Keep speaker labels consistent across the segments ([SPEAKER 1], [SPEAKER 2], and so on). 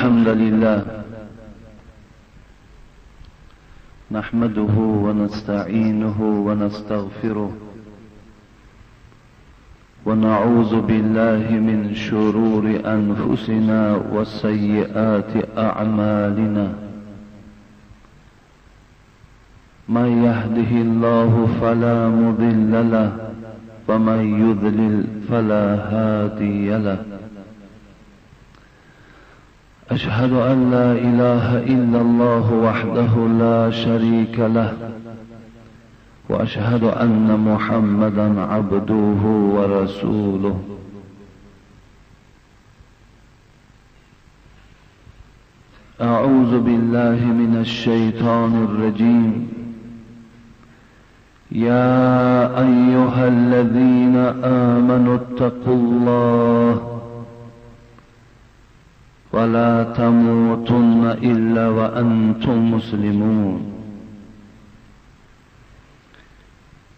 [SPEAKER 1] الحمد لله نحمده ونستعينه ونستغفره ونعوذ بالله من شرور أنفسنا وسيئات أعمالنا من يهده الله فلا مضل له ومن يضلل فلا هادي له أشهد أن لا إله إلا الله وحده لا شريك له وأشهد أن محمدا عبده ورسوله أعوذ بالله من الشيطان الرجيم يا أيها الذين آمنوا اتقوا الله ولا تموتن إلا وأنتم مسلمون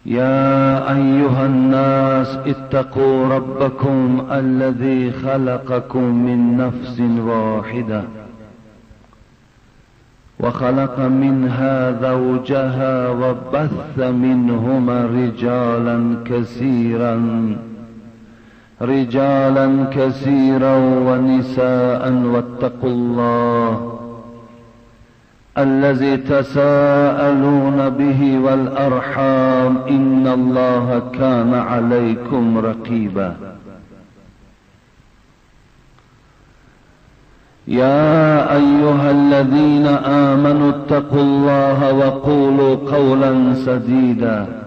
[SPEAKER 1] يا أيها الناس اتقوا ربكم الذي خلقكم من نفس واحدة وخلق منها زوجها وبث منهما رجالا كثيرا ونساء واتقوا الله الذي تساءلون به والأرحام إن الله كان عليكم رقيبا يا أيها الذين آمنوا اتقوا الله وقولوا قولا سديدا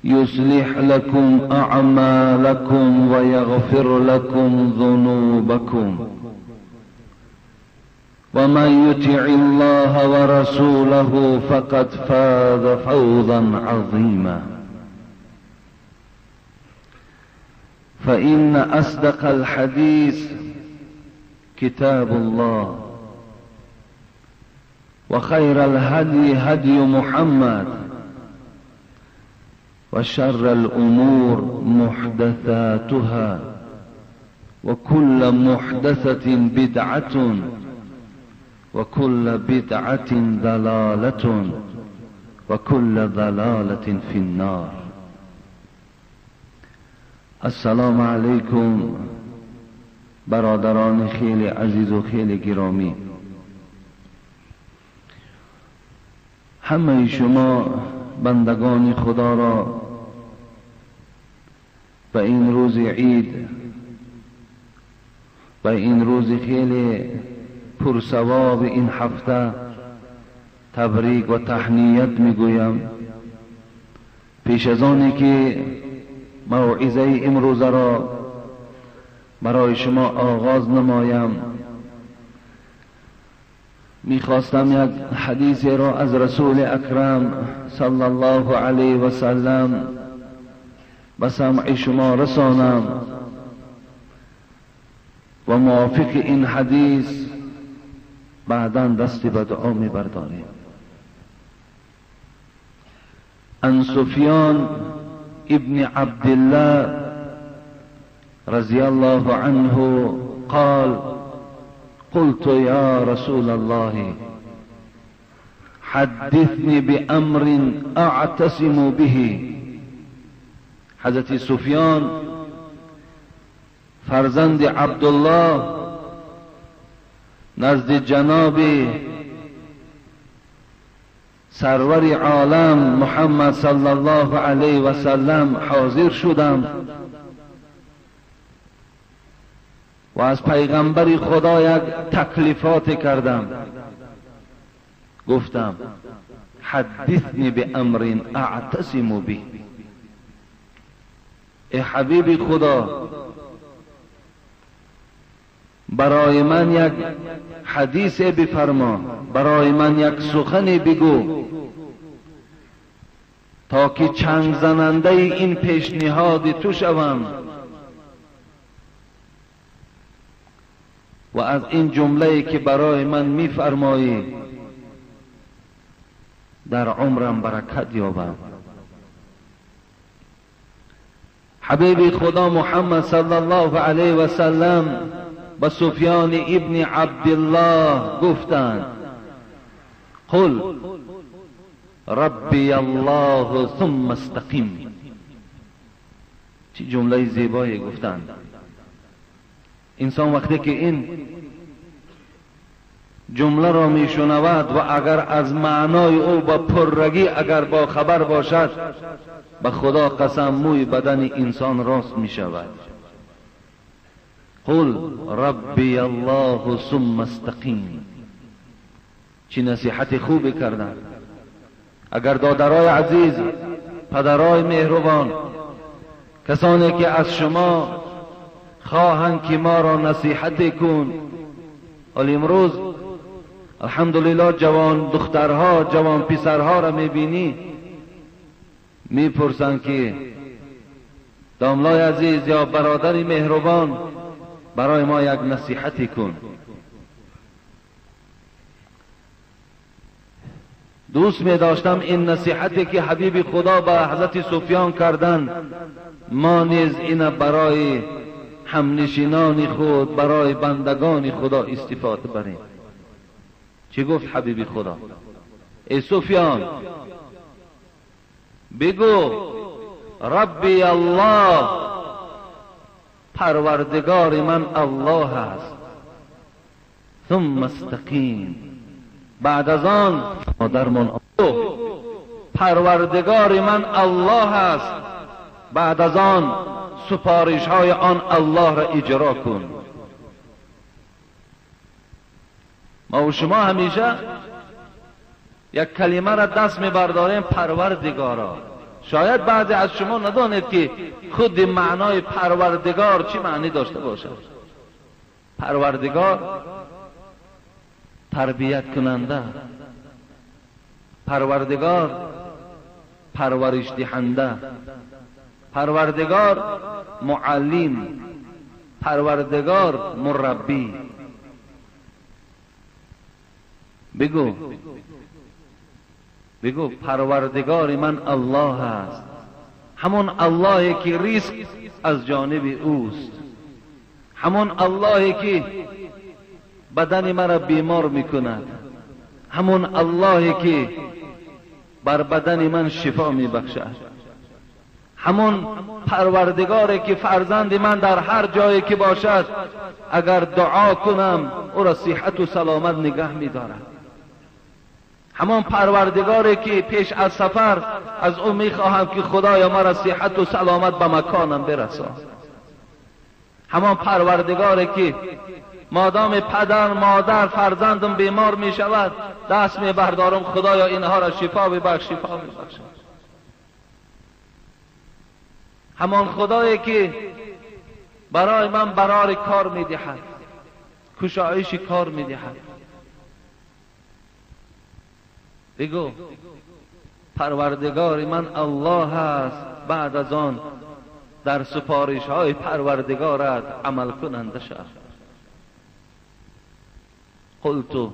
[SPEAKER 1] يصلح لكم أعمالكم ويغفر لكم ذنوبكم ومن يطع الله ورسوله فقد فاز فوزا عظيما فإن أصدق الحديث كتاب الله وخير الهدي هدي محمد وشر الأمور محدثاتها وكل محدثة بدعة وكل بدعة ضلالة وكل ضلالة في النار. السلام علیکم برادران خیلی عزیز و خیلی گرامی، همه شما بندگان خدا را به این روز عید و این روز خیلی پرثواب این هفته تبریک و تهنیت میگویم. پیش از آنی که موعظه امروز را برای شما آغاز نمایم، میخواستم یک حدیث را از رسول اکرم صلی الله علیه و سلم به سمع شما رسانم و موافق این حدیث بعدا دست به دعا میبرداریم. عن سفیان ابن عبدالله رضی الله عنه قال قلت يا رسول الله حدثني بأمر أعتصم به. حضرت سفیان فرزند عبدالله نزد جناب سرور عالم محمد صلی الله علیه و سلم حاضر شدم و از پیغمبر خدا یک تکلیفات کردم. گفتم حدثنی بامر اعتصم به، ای حبیب خدا برای من یک حدیث بفرما، برای من یک سخن بگو تا که چنگ زننده این پیشنهاد تو شوم و از این جمله که برای من میفرمایی در عمرم برکت یابم. حبیب خدا محمد صلی الله علیه و سلم به سفیان ابن عبدالله گفتند قل ربی الله ثم استقیم. چه جمله زیبایی گفتند. انسان وقتی که این جمله را میشنود و اگر از معنای او با پررگی اگر با خبر باشد، به خدا قسم موی بدن انسان راست میشود. قل ربی الله ثم استقیم. چه نصیحت خوبی کردن. اگر دادرای عزیز، پدرای مهربان، کسانی که از شما خواهند که ما را نصیحت کن، ولی امروز الحمدلله جوان دخترها، جوان پسرها را میبینی میپرسند که داملای عزیز یا برادر مهربان برای ما یک نصیحتی کن. دوست می داشتم این نصیحتی که حبیب خدا به حضرت سفیان کردند، ما نیز این برای همنشینان خود، برای بندگان خدا استفاده بریم. چی گفت حبیب خدا؟ ای سفیان بگو ربی الله، پروردگار من الله است، ثم استقیم، بعد از آن مادرمان پروردگار من الله است، بعد از آن سپارش های آن الله را اجرا کن. ما و شما همیشه یک کلمه را دست میبرداریم، پروردگارا. شاید بعضی از شما ندانید که خود معنای پروردگار چی معنی داشته باشد. پروردگار تربیت کننده، پروردگار پرورش دهنده، پروردگار معلم، پروردگار مربی. بگو بگو پروردگار من الله است، همون اللهی که رزق از جانب اوست، همون اللهی که بدن مرا بیمار میکند، همون اللهی که بر بدن من شفا میبخشد، همون پروردگاری که فرزند من در هر جایی که باشد اگر دعا کنم او را صحت و سلامت نگه میدارد، همان پروردگاری که پیش از سفر از او میخواهم که خدایا مرا صحت و سلامت به مکانم برسان، همان پروردگاری که مادام پدر مادر فرزندم بیمار میشود دست میبردارم خدایا اینها را شفا ببخش، شفا ببخش، همان خدایی که برای من برار کار میدهد، کشایش کار میدهد. بگو پروردگار من الله است، بعد از آن در سپارش های پروردگارت عمل کننده شو. قلت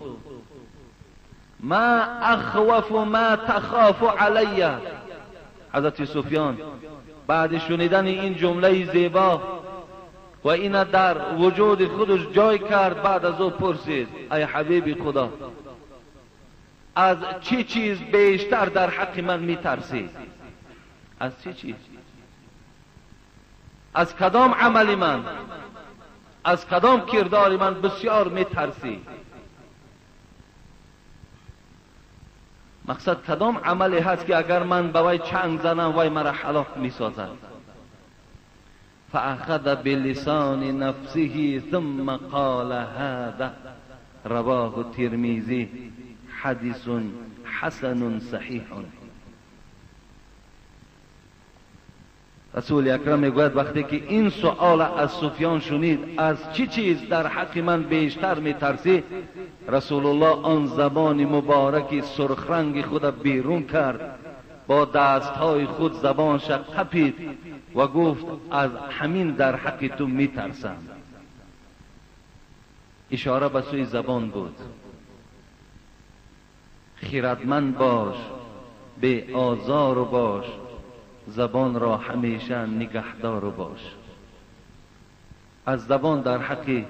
[SPEAKER 1] ما اخوف ما تخاف علی. حضرت سفیان بعد شنیدن این جمله زیبا و این در وجود خودش جای کرد، بعد از او پرسید ای حبیب خدا از چه چیز بیشتر در حق من میترسی؟ از چه چیز؟ از کدام عمل من، از کدام کردار من بسیار میترسی؟ مقصد کدام عملی هست که اگر من به وی چنگ زنم وی مرا هلاک میسازد؟ فاخذ بلسان نفسه ثم قال هذا. رواه الترمذی، حدیث حسن صحیح. رسول اکرم میگوید وقتی که این سؤال از سفیان شنید از چی چیز در حق من بیشتر میترسی، رسول الله آن زبان مبارک سرخ رنگ خود بیرون کرد، با دستهای خود زبانش قپید و گفت از همین در حق تو میترسم. اشاره به سوی زبان بود. خیرتمند باش، بی آزار باش، زبان را همیشه نگهدار باش. از زبان در حق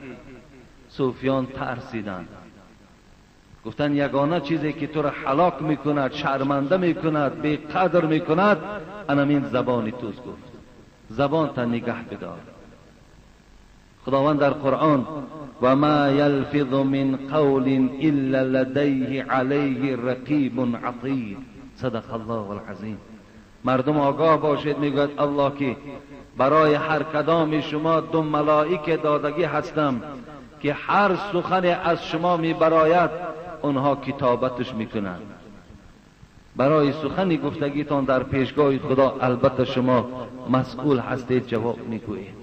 [SPEAKER 1] صوفیان ترسیدند. گفتن یگانه چیزی که تو را هلاک میکند، شرمنده میکند، بی قدر میکند، انمین زبان توست. گفت زبان تا نگه بدار. خداوند در قرآن و ما یلفظ من قول الا لدیه علیه رقیب عتید. صدق الله العظیم. مردم آگاه باشید، میگوید الله که برای هر کدام شما دو ملائکه دادگی هستم که هر سخن از شما میبراید اونها کتابتش میکنند. برای سخن گفتگیتان در پیشگاه خدا البته شما مسئول هستید، جواب میگویید.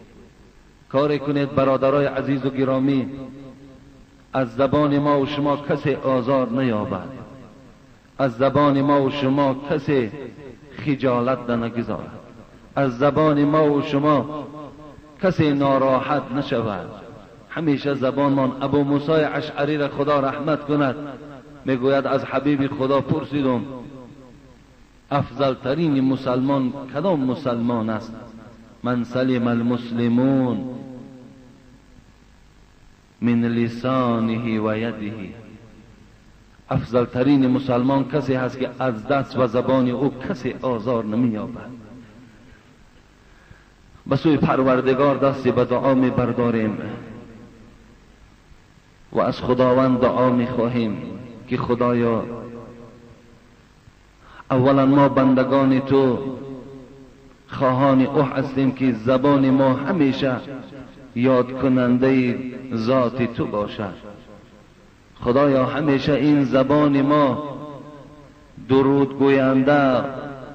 [SPEAKER 1] کاری کنید برادرای عزیز و گرامی، از زبان ما و شما کسی آزار نیابد، از زبان ما و شما کسی خجالت نگذارد، از زبان ما و شما کسی ناراحت نشود. همیشه زبانمان، ابو موسی اشعری را خدا رحمت کند، میگوید از حبیب خدا پرسیدم افضل ترین مسلمان کدام مسلمان است؟ من سلم المسلمون من لسانه و یده. افضل ترین مسلمان کسی هست که از دست و زبان او کسی آزار نمییابد. به سوی پروردگار دستی به دعا می برداریم و از خداوند دعا می خواهیم که خدایا اولا ما بندگان تو خواهان او هستیم که زبان ما همیشه یاد کننده ذات تو باشد. خدایا همیشه این زبان ما درود گوینده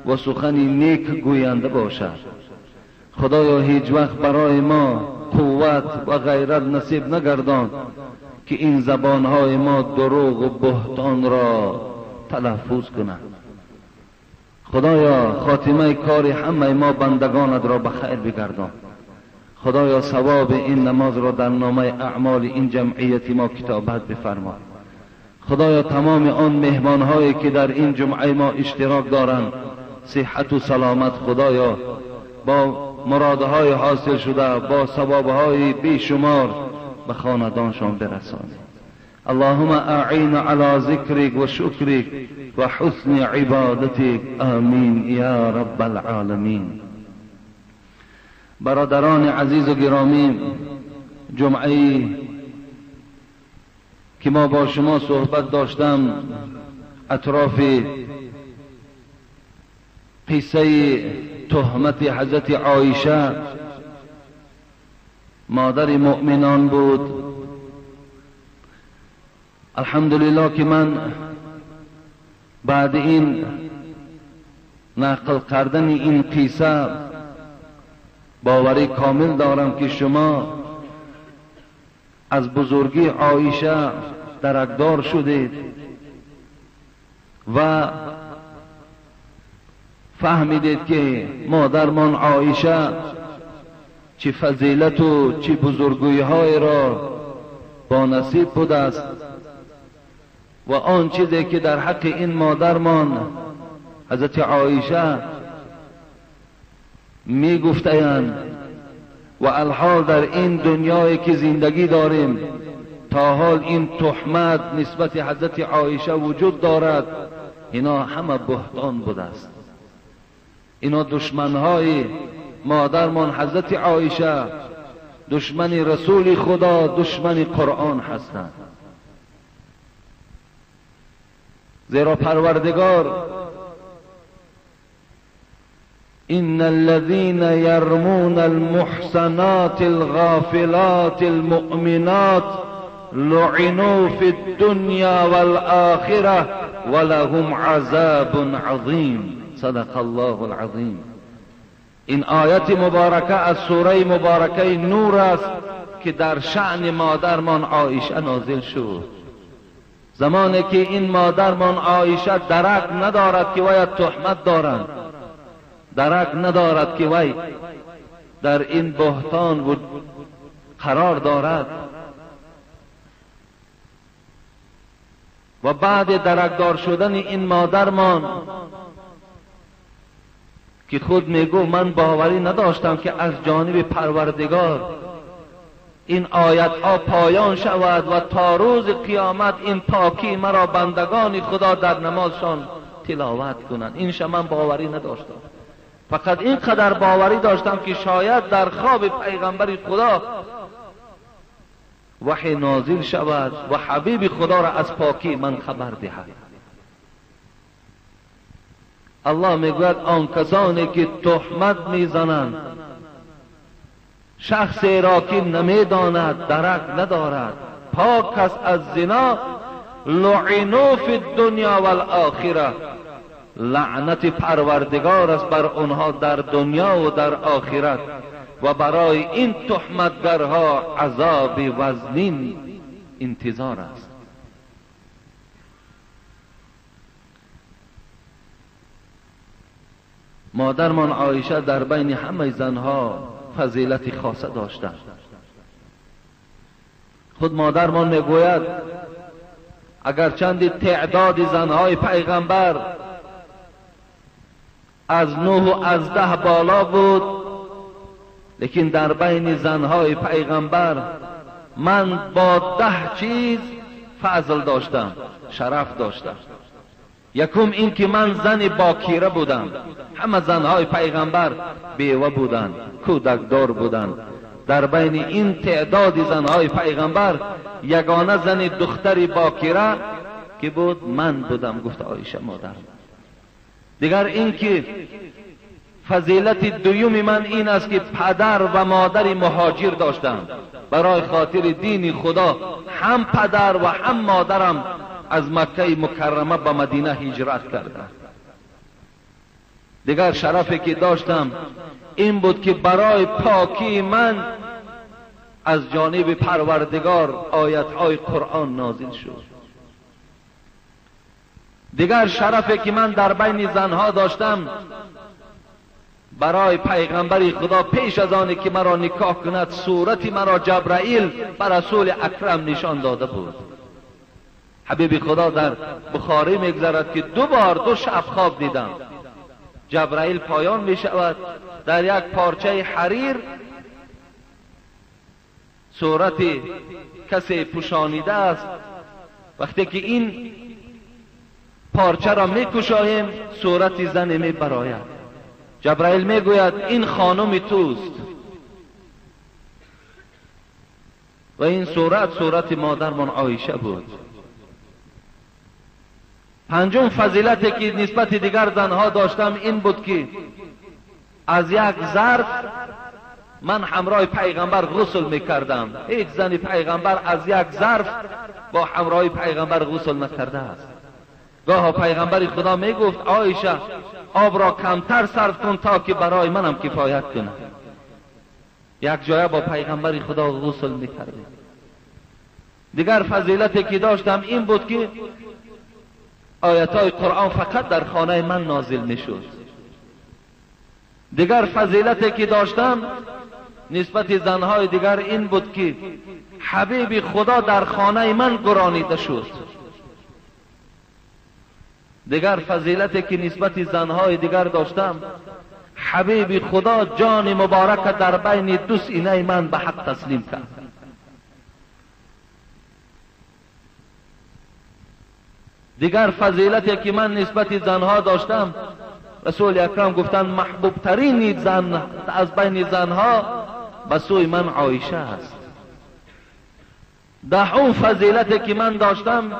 [SPEAKER 1] و سخن نیک گوینده باشد. خدایا هیچ وقت برای ما قوت و غیرت نصیب نگردان که این زبانهای ما دروغ و بهتان را تلفظ کنند. خدایا خاتمه کار همه ما بندگانت را به خیر بگردان. خدایا ثواب این نماز را در نامه اعمال این جمعیت ما کتابت بفرما. خدایا تمام آن مهمانهایی که در این جمعه ما اشتراک دارند صحت و سلامت خدایا با مرادهای حاصل شده با ثوابهای بیشمار به خاندانشان برسانید. اللهم اعین علی ذکرک و شکرک و حسن عبادتک، آمین یا رب العالمین. برادران عزیز و گرامی، جمعه که ما با شما صحبت داشتم اطراف قصه تهمت حضرت عایشه مادر مؤمنان بود. الحمدلله که من بعد این نقل کردن این قصه باوری کامل دارم که شما از بزرگی عایشه درکدار شدید و فهمیدید که مادرمان عایشه چه فضیلت و چه بزرگی‌های را با نصیب بوده است و آن چیزی که در حق این مادرمان حضرت عایشه می گفتند و الحال در این دنیایی که زندگی داریم تا حال این تهمت نسبت حضرت عایشه وجود دارد، اینا همه بهتان بوده است. اینا دشمنهای مادرمان حضرت عایشه، دشمن رسول خدا، دشمن قرآن هستند. زیرا پروردگار إن الذين يرمون المحصنات الغافلات المؤمنات لعنوا في الدنيا والآخرة ولهم عذاب عظیم. صدق الله العظیم. این آیت مبارکه از سوره مبارکه نور است که در شأن مادرمان عایشه نازل شد. زمانی که این مادرمان عایشه درک ندارد که وی تهمت دارند، درک ندارد که وی در این بهتان قرار دارد و بعد درکدار شدن این مادرمان که خود میگو من باوری نداشتم که از جانب پروردگار این آیت ها پایان شود و تا روز قیامت این پاکی مرا بندگان خدا در نمازشان تلاوت کنند. این من باوری نداشتم، فقط اینقدر باوری داشتم که شاید در خواب پیغمبر خدا وحی نازل شود و حبیب خدا را از پاکی من خبر دهد. الله میگوید آن کسانی که تهمت میزنند شخصی را که نمیداند، درک ندارد، پاک است از زنا، لعنوا فی الدنیا والآخره، لعنت پروردگار است بر آنها در دنیا و در آخرت و برای این تهمتگرها عذاب وزنین انتظار است. مادرمان عایشه در بین همه زنها فضیلت خاصه داشتند. خود مادرمان میگوید اگر چند تعداد زنهای پیغمبر از 9 و از 10 بالا بود، لیکن در بین زنهای پیغمبر من با 10 چیز فضل داشتم، شرف داشتم. یکم این که من زن باکیره بودم. همه زنهای پیغمبر بیوه بودند، کودکدار بودند. در بین این تعداد زنهای پیغمبر یگانه زن دختر باکیره که بود من بودم، گفت عایشه مادر. دیگر این که فضیلت دوم من این است که پدر و مادر مهاجر داشتم. برای خاطر دین خدا هم پدر و هم مادرم از مکه مکرمه به مدینه هجرت کردند. دیگر شرفی که داشتم این بود که برای پاکی من از جانب پروردگار آیتهای قرآن نازل شد. دیگر شرفی که من در بین زنها داشتم، برای پیغمبر خدا پیش از آن که مرا نکاح کند صورت مرا جبرائیل بر رسول اکرم نشان داده بود. حبیب خدا در بخاری میگذرد که 2 بار 2 شب خواب دیدم. جبرائیل پایان می شود، در یک پارچه حریر صورت کسی پوشانیده است. وقتی که این پارچه را می کشاییم صورت زن می براید. جبرائیل می گوید این خانم توست و این صورت صورت مادرمان عایشه بود. پنجم فضیلتی که نسبت دیگر زنها داشتم این بود که از یک ظرف من همراه پیغمبر غسل میکردم. هیچ زن پیغمبر از یک ظرف با همراه پیغمبر غسل نکرده است. گاه پیغمبر خدا میگفت عایشه آب را کمتر صرف کن تا که برای منم کفایت کند. یک جایه با پیغمبر خدا غسل میکردیم. دیگر فضیلتی که داشتم این بود که آیتهای قرآن فقط در خانه من نازل میشد. دیگر فضیلتی که داشتم نسبت زنهای دیگر این بود که حبیب خدا در خانه من گرانیده شد. دیگر فضیلتی که نسبت زنهای دیگر داشتم، حبیب خدا جان مبارک در بین 2 سینه من به حق تسلیم کرد. دیگر فضیلتی که من نسبت زنها داشتم، رسول اکرم گفتند محبوب ترین زن از بین زنها به سوی من عایشه است. دهم فضیلتی که من داشتم،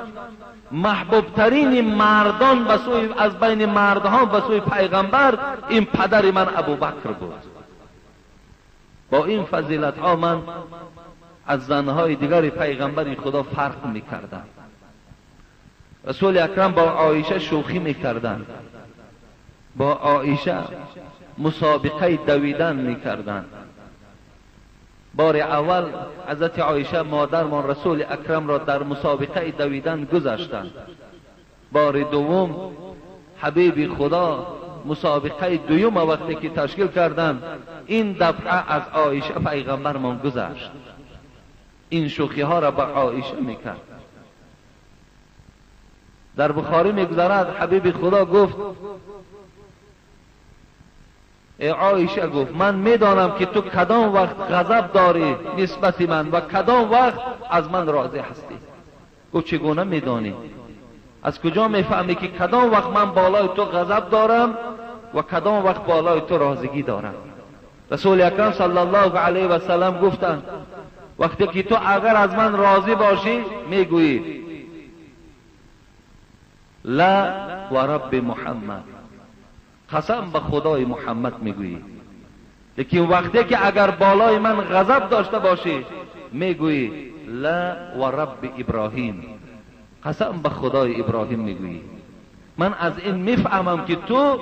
[SPEAKER 1] محبوب ترین مردان به سوی از بین مردها به سوی پیغمبر این پدر من ابوبکر بود. با این فضیلت ها من از زنهای دیگر پیغمبر خدا فرق میکردم. رسول اکرم با عایشه شوخی میکردند، با عایشه مسابقه دویدن میکردند. بار اول حضرت عایشه مادرمان رسول اکرم را در مسابقه دویدن گذاشتند. بار دوم حبیب خدا مسابقه دوم وقتی که تشکیل کردند، این دفعه از عایشه پیغمبرمان گذشت. این شوخی ها را با عایشه میکرد. در بخاری میگذرد حبیب خدا گفت ای عایشه گفت من میدانم که تو کدام وقت غضب داری نسبت من و کدام وقت از من راضی هستی. گفت چگونه میدانی؟ از کجا میفهمی که کدام وقت من بالای تو غضب دارم و کدام وقت بالای تو راضیگی دارم؟ رسول اکرم صلی الله علیه و سلم گفتند وقتی که تو اگر از من راضی باشی میگویی لا و رب محمد، قسم به خدای محمد میگویی. لیکن وقتی که اگر بالای من غضب داشته باشی میگویی لا و رب ابراهیم، قسم به خدای ابراهیم میگویی. من از این میفهمم که تو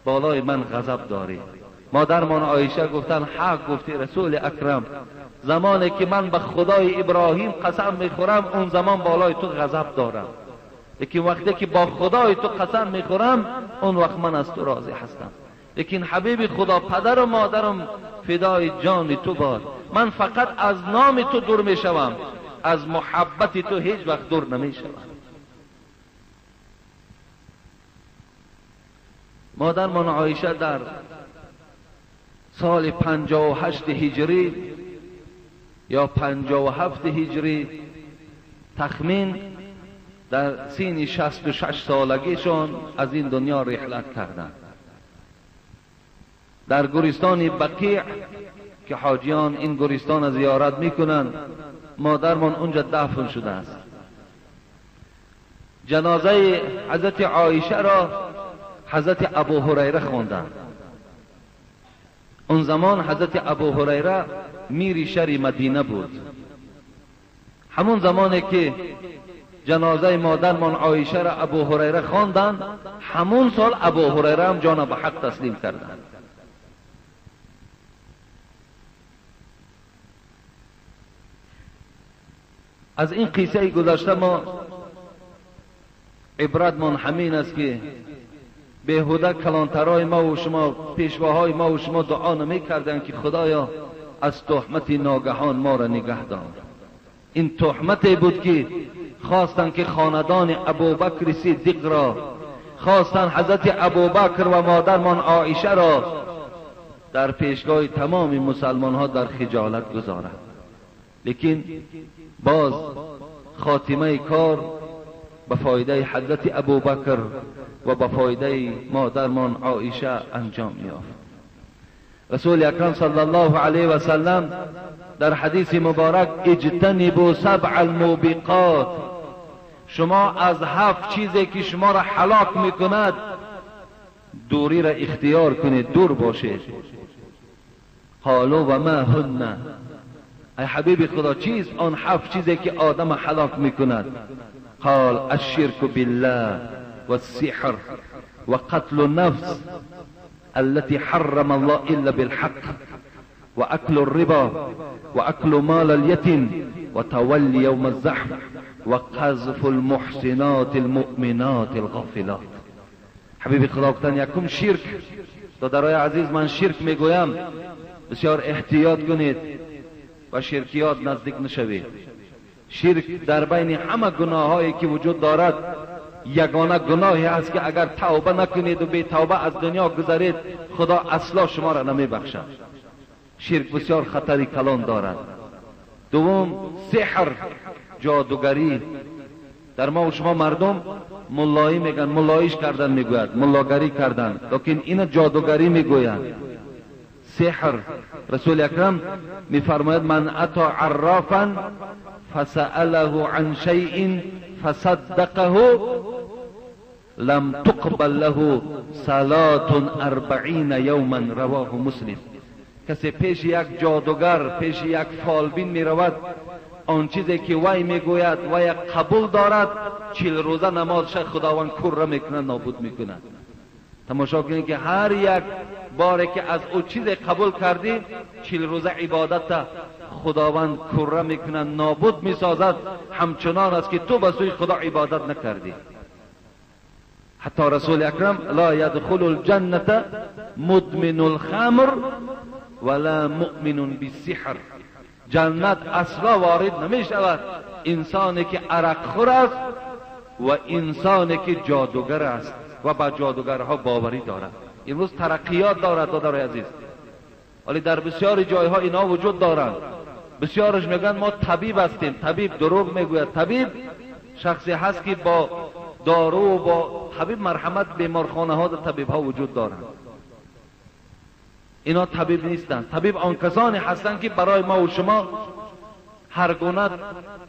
[SPEAKER 1] بالای من غضب داری. مادرمان عایشه گفتن حق گفتی رسول اکرم، زمانی که من به خدای ابراهیم قسم میخورم اون زمان بالای تو غضب دارم، لیکن وقتی که با خدای تو قسم میخورم اون وقت من از تو راضی هستم. لیکن حبیب خدا، پدر و مادرم فدای جان تو باد، من فقط از نام تو دور میشوم، از محبت تو هیچ وقت دور نمیشوم. مادرمان عایشه در سال 58 هجری یا 57 هجری تخمین در سین 66 سالگیشان از این دنیا رحلت کردند. در گورستان بقیع که حاجیان این گورستان زیارت میکنند، مادرمان اونجا دفن شده است. جنازه حضرت عایشه را حضرت ابو هریره خواندند. اون زمان حضرت ابو هریره میر شهر مدینه بود. همون زمانی که جنازه مادرمان عایشه را ابو هریره خواندند، همون سال ابو هریره هم جان به حق تسلیم کردند. از این قصه گذشته ما عبرتمان همین است که بیهوده کلانترای ما و شما، پیشواهای ما و شما دعا نمی کردند که خدایا از تهمت ناگهان ما را نگه دار. این تهمتی بود که خواستند که خاندان ابوبکر صدیق را، خواستند حضرت ابوبکر و مادرمان عایشه را در پیشگاه تمام مسلمان ها در خجالت گذارند. لیکن باز خاتمه کار به فایده حضرت ابوبکر و به فایده مادرمان عایشه انجام یافت. رسول اکرم صلی الله علیه و سلم در حدیث مبارک اجتنبوا سبع الموبقات، شما از 7 چیزی که شما را هلاک میکند دوری را اختیار کنید، دور باشید. قالوا و ما هن، ای حبیب خدا چیز آن 7 چیزی که آدم هلاک میکند؟ قال الشرك بالله والسحر وقتل النفس التي حرم الله إلا بالحق وأكل الربا وأكل مال اليتيم وتولي يوم الزحف وقذف المحسنات المؤمنات الغافلات. حبیب خدا گفتن یکم شرک. دادرای عزیز من شرک میگویم، بسیار احتیاط کنید و شرکیات نزدیک نشوید. شرک در بین همه گناهایی که وجود دارد یگانه گناهی است که اگر توبه نکنید و بی توبه از دنیا گذرید خدا اصلا شما را نمی بخشد. شرک بسیار خطری کلان دارد. دوم سحر، جادوگری. در ما و شما مردم ملایی میگن، ملاییش کردن میگوید، ملاگری کردن، لیکن اینا جادوگری میگویند. سحر، رسول اکرم میفرماید من اتا عرافا فسأله عن شیء فصدقه لم تقبل له صلاة 40 یوما، رواه مسلم. کسی پیش یک جادوگر، پیش یک فالبین میرود، آن چیزی که وی میگوید وی قبول دارد، 40 روزه نمازش خداوند کور میکنه، نابود میکنه. تماشا کنید که هر یک باره که از او چیز قبول کردی، 40 روزه عبادت خداوند کره میکنه، نابود میسازد، همچنان است که تو به سوی خدا عبادت نکردی. حتی رسول اکرم لا یدخل الجنة مدمن الخمر ولا مؤمن بالسحر. جنت اصلا وارد نمی شود انسانی که عرق خور است و انسانی که جادوگر است و به جادوگرها باوری دارد. امروز ترقیات دارد دادرای عزیز، ولی در بسیاری جایها اینا وجود دارند. بسیارش میگن ما طبیب هستیم. طبیب دروغ میگوید. طبیب شخصی هست که با دارو و با طبیب مرحمت بیمارخانه ها در طبیب ها وجود دارند. اینا طبیب نیستند. طبیب آن کسانی هستند که برای ما و شما هر گونه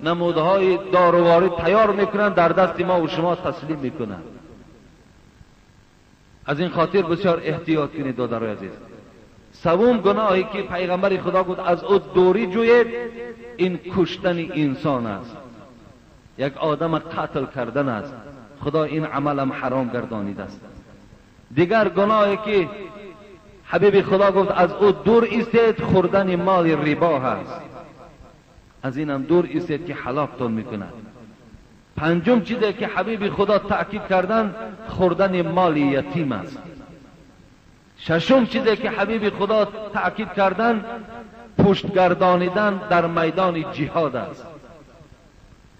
[SPEAKER 1] نمودهای داروواری تیار میکنند، در دست ما و شما تسلیم میکنند. از این خاطر بسیار احتیاط کنید دادرای عزیز. سوم گناهی که پیغمبر خدا گفت از او دوری جوید، این کشتن انسان است. یک آدم قتل کردن است. خدا این عملم حرام گردانیده است. دیگر گناهی که حبیب خدا گفت از او دور ایستید، خوردن مال ربا هست. از اینم دور ایستید که هلاکتان میکند. پنجم چیزی که حبیب خدا تأکید کردن، خوردن مال یتیم است. ششم چیزی که حبیب خدا تأکید کردن، پشت گردانیدن در میدان جهاد است.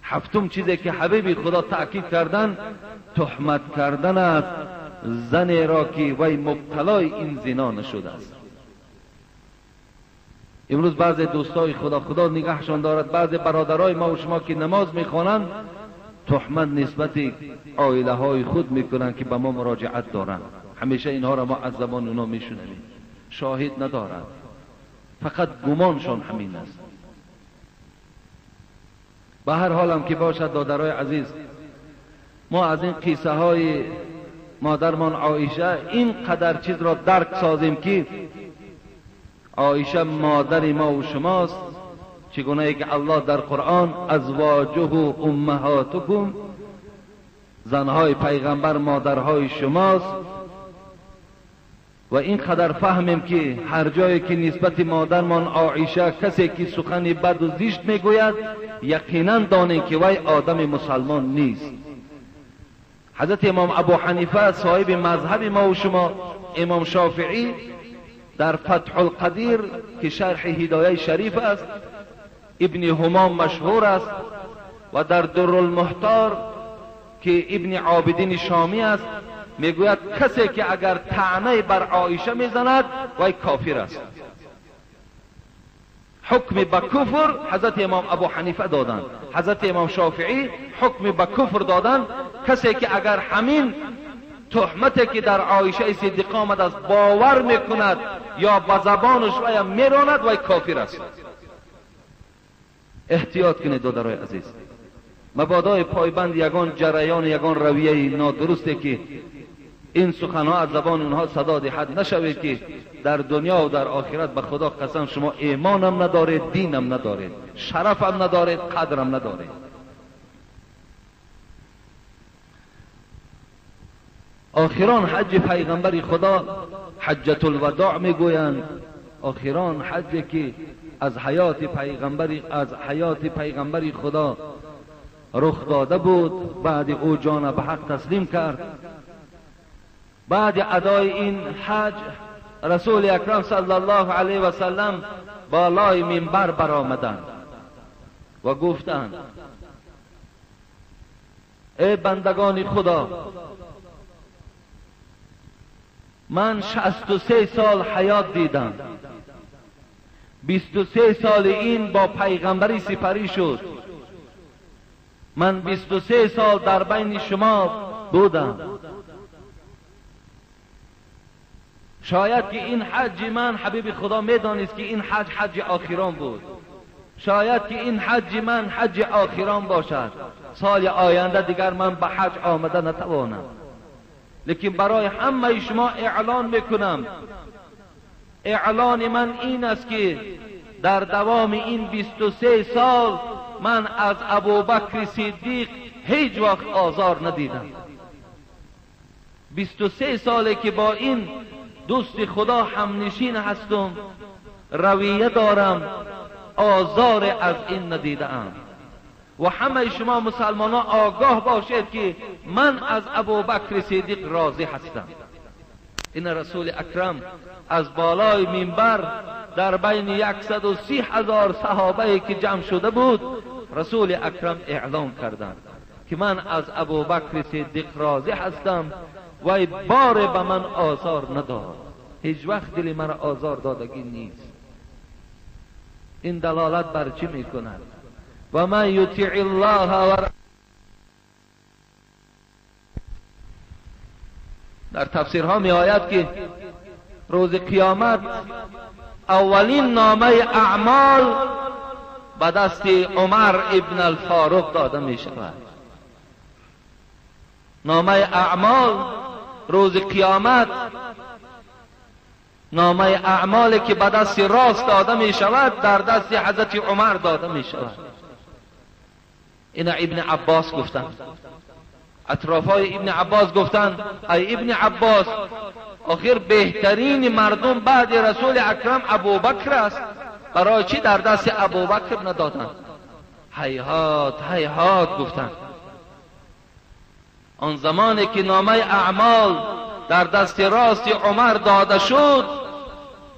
[SPEAKER 1] هفتم چیزی که حبیب خدا تأکید کردن، تهمت کردن است زن را که وی مبتلای این زنا نشده است. امروز بعضی دوستای خدا، خدا نگهشان دارد، بعضی برادرای ما و شما که نماز میخوانند تهمت نسبت عائله های خود میکنند که به ما مراجعت دارند. همیشه اینها را ما از زبان اونا میشنویم، شاهد ندارند، فقط گمانشان همین است. به هر حالم که باشد دادرای عزیز، ما از این قصه های مادرمان عایشه این قدر چیز را درک سازیم که عایشه مادر ما و شماست. چگونه ای که الله در قرآن ازواجه و امهاتکم، زنهای پیغمبر مادرهای شماست. و این قدر فهمیم که هر جایی که نسبت مادرمان عایشه کسی که سخن بد و زشت میگوید، یقینا دانیم که وی آدم مسلمان نیست. حضرت امام ابو حنیفه صاحب مذهب ما و شما، امام شافعی در فتح القدیر که شرح هدایه شریف است، ابن همام مشهور است، و در در المحتار که ابن عابدین شامی است، میگوید کسی که اگر طعنه بر عایشه میزند وی کافر است. حکم به کفر حضرت امام ابو حنیفه دادند، حضرت امام شافعی حکم به کفر دادند. کسی که اگر همین تهمتی که در عایشه صدیقه آمد است باور میکند یا به زبانش وی میراند، وی کافر است. احتیاط کنید دادرای عزیز، مبادای پایبند یگان جریان، یگان رویه نادرسته که این سخنها از زبان اونها صدا دهد نشوید که در دنیا و در آخرت به خدا قسم شما ایمانم ندارید، دینم ندارید، شرفم ندارید، قدرم ندارید. آخران حج پیغمبر خدا حجة الوداع میگویند. آخران حج که از حیات پیغمبر خدا رخ داده بود، بعد او جان به حق تسلیم کرد. بعد ادای این حج رسول اکرم صلی الله علیه و سلم بالای منبر برآمدند و گفتند ای بندگان خدا، من 63 سال حیات دیدم، 23 سال این با پیغمبری سپری شد، من 23 سال در بین شما بودم. شاید که این حج من، حبیب خدا میدانست که این حج حج آخران بود، شاید که این حج من حج آخران باشد، سال آینده دیگر من به حج آمده نتوانم، لیکن برای همه شما اعلان میکنم، اعلان من این است که در دوام این 23 سال من از ابوبکر صدیق هیچ وقت آزار ندیدم. 23 ساله که با این دوست خدا همنشین هستم، رویه دارم، آزار از این ندیدم. و همه شما مسلمان ها آگاه باشید که من از ابوبکر صدیق راضی هستم. این رسول اکرم از بالای منبر در بین 130,000 صحابه که جمع شده بود، رسول اکرم اعلام کردند که من از ابوبکر صدیق راضی هستم. وای بار به من آزار نداد، هیچ وقت دل مرا آزار دادگی نیست. این دلالت بر چی میکند؟ و من یطیع الله و در تفسیرها می آید که روز قیامت اولین نامه اعمال به دست عمر ابن الفاروق داده می شود. نامه اعمال روز قیامت، نامه اعمالی که به دست راست داده می شود در دست حضرت عمر داده می شود. این ابن عباس گفتند، اطرافای ابن عباس گفتند ای ابن عباس، آخر بهترین مردم بعد رسول اکرم ابوبکر است، برای چی در دست ابوبکر ندادند؟ هیهات هیهات گفتند. آن زمانی که نامه اعمال در دست راست عمر داده شد،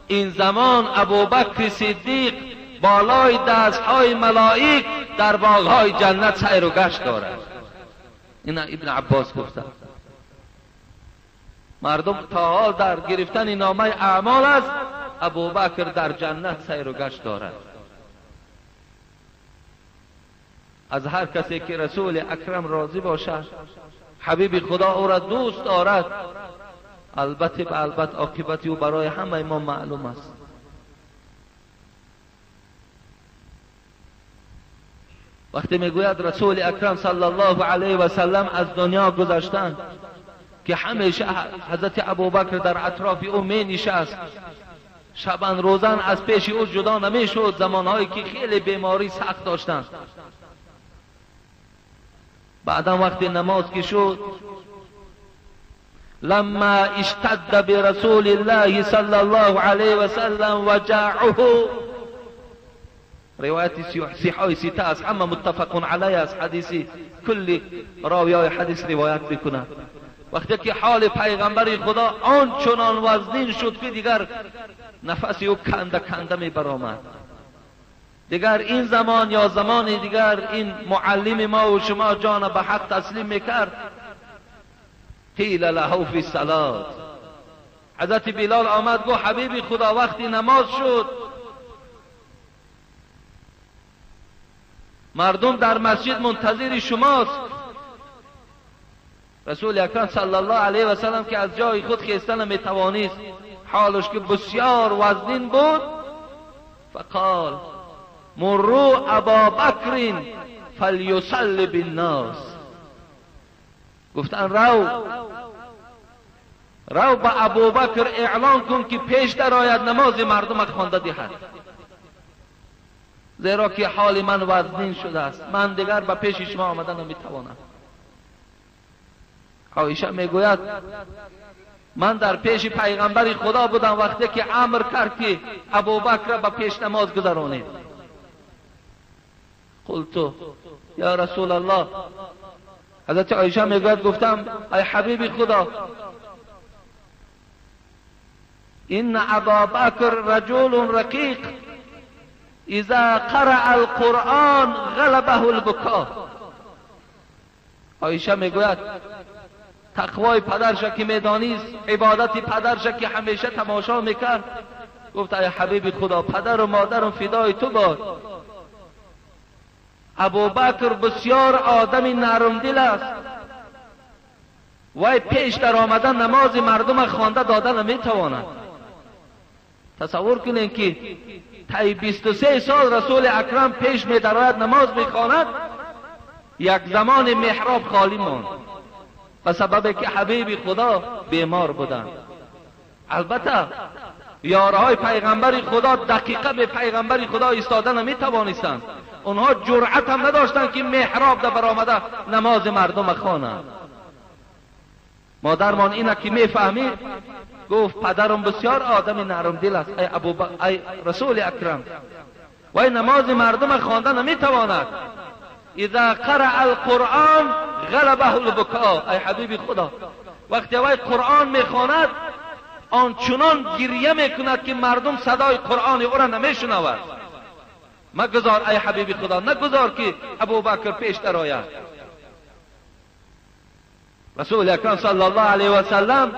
[SPEAKER 1] این زمان ابوبکر صدیق بالای دستهای ملائک در باغهای جنت سیر و گشت دارد. این ابن عباس گفتند. مردم تا حال در گرفتن نامه اعمال است، ابوبکر در جنت سیر و گشت دارد. از هر کسی که رسول اکرم راضی باشد، حبیب خدا او را دوست دارد، البته به البته عاقبت او برای همه ما معلوم است. وقتی میگوید رسول اکرم صلی الله علیه و سلم از دنیا گذشتند که همیشه حضرت ابوبکر در اطراف او می نشست، شبان روزان از پیش او جدا نمی شد، زمانهایی که خیلی بیماری سخت داشتند. بعدا وقتی نماز که شد، لما اشتد برسول الله صلی الله علیه و سلم وجاعه، روایت صحیح سته است، همه متفق علیه است، حدیثی کل راویای حدیث روایت میکنند. وقتی که حال پیغمبر خدا آنچنان وزنین شد که دیگر نفس او کنده کنده می برآمد، دیگر این زمان یا زمان دیگر این معلم ما و شما جان به حق تسلیم میکرد. قیل له فی الصلاة، حضرت بلال آمد گفت حبیب خدا وقتی نماز شد مردم در مسجد منتظر شماست. رسول اکرم صلی الله علیه و سلم که از جای خود خیستن نمیتوانست، حالش که بسیار وزنین بود، فقال مروا ابا بکر فلیصلی بالناس، گفتن رو به ابوبکر اعلان کن که پیش درآید نماز مردم خوانده دهد، زیرا که حال من وزنین شده است، من دیگر به پیش شما آمدن نمیتوانم. عایشه میگوید من در پیش پیغمبر خدا بودم وقتی که امر کرد که ابوبکر به پیش نماز گذرانید. قلت یا رسول الله، حضرت عایشه میگوید گفتم ای حبیب خدا، ان ابا بکر رجل رقیق اذا قرأ القرآن غلبه البکاء. عایشه میگوید تقوای پدرش که میدانیست، عبادت پدرش که همیشه تماشا میکرد، گفت ای حبیب خدا پدر و مادرم فدای تو باد، ابوبکر بسیار آدم نرم دل است، وی پیش در آمدن نماز مردم خوانده داده نمیتواند. تصور کنین که طی 23 سال رسول اکرم پیش میدراید نماز میخواند، یک زمان محراب خالی ماند به سبب که حبیب خدا بیمار بودند. البته یارهای پیغمبر خدا دقیقه به پیغمبر خدا ایستاده نمیتوانستند، اونها جرأت هم نداشتند که محراب در برآمده نماز مردم خوانند. مادرمان اینه که میفهمید، گفت پدرم بسیار آدم نرم دل است، ای رسول اکرم، وی نماز مردم خوانده نمیتواند. اذا قرأ القرآن غلبه البکاء، ای حبیب خدا وقتی وی قرآن میخواند آنچنان گریه میکند که مردم صدای قرآن او را نمیشنود. مگذار ای حبیب خدا، نگذار که ابوبکر پیش درآید. رسول اکرم صلی الله علیه و سلم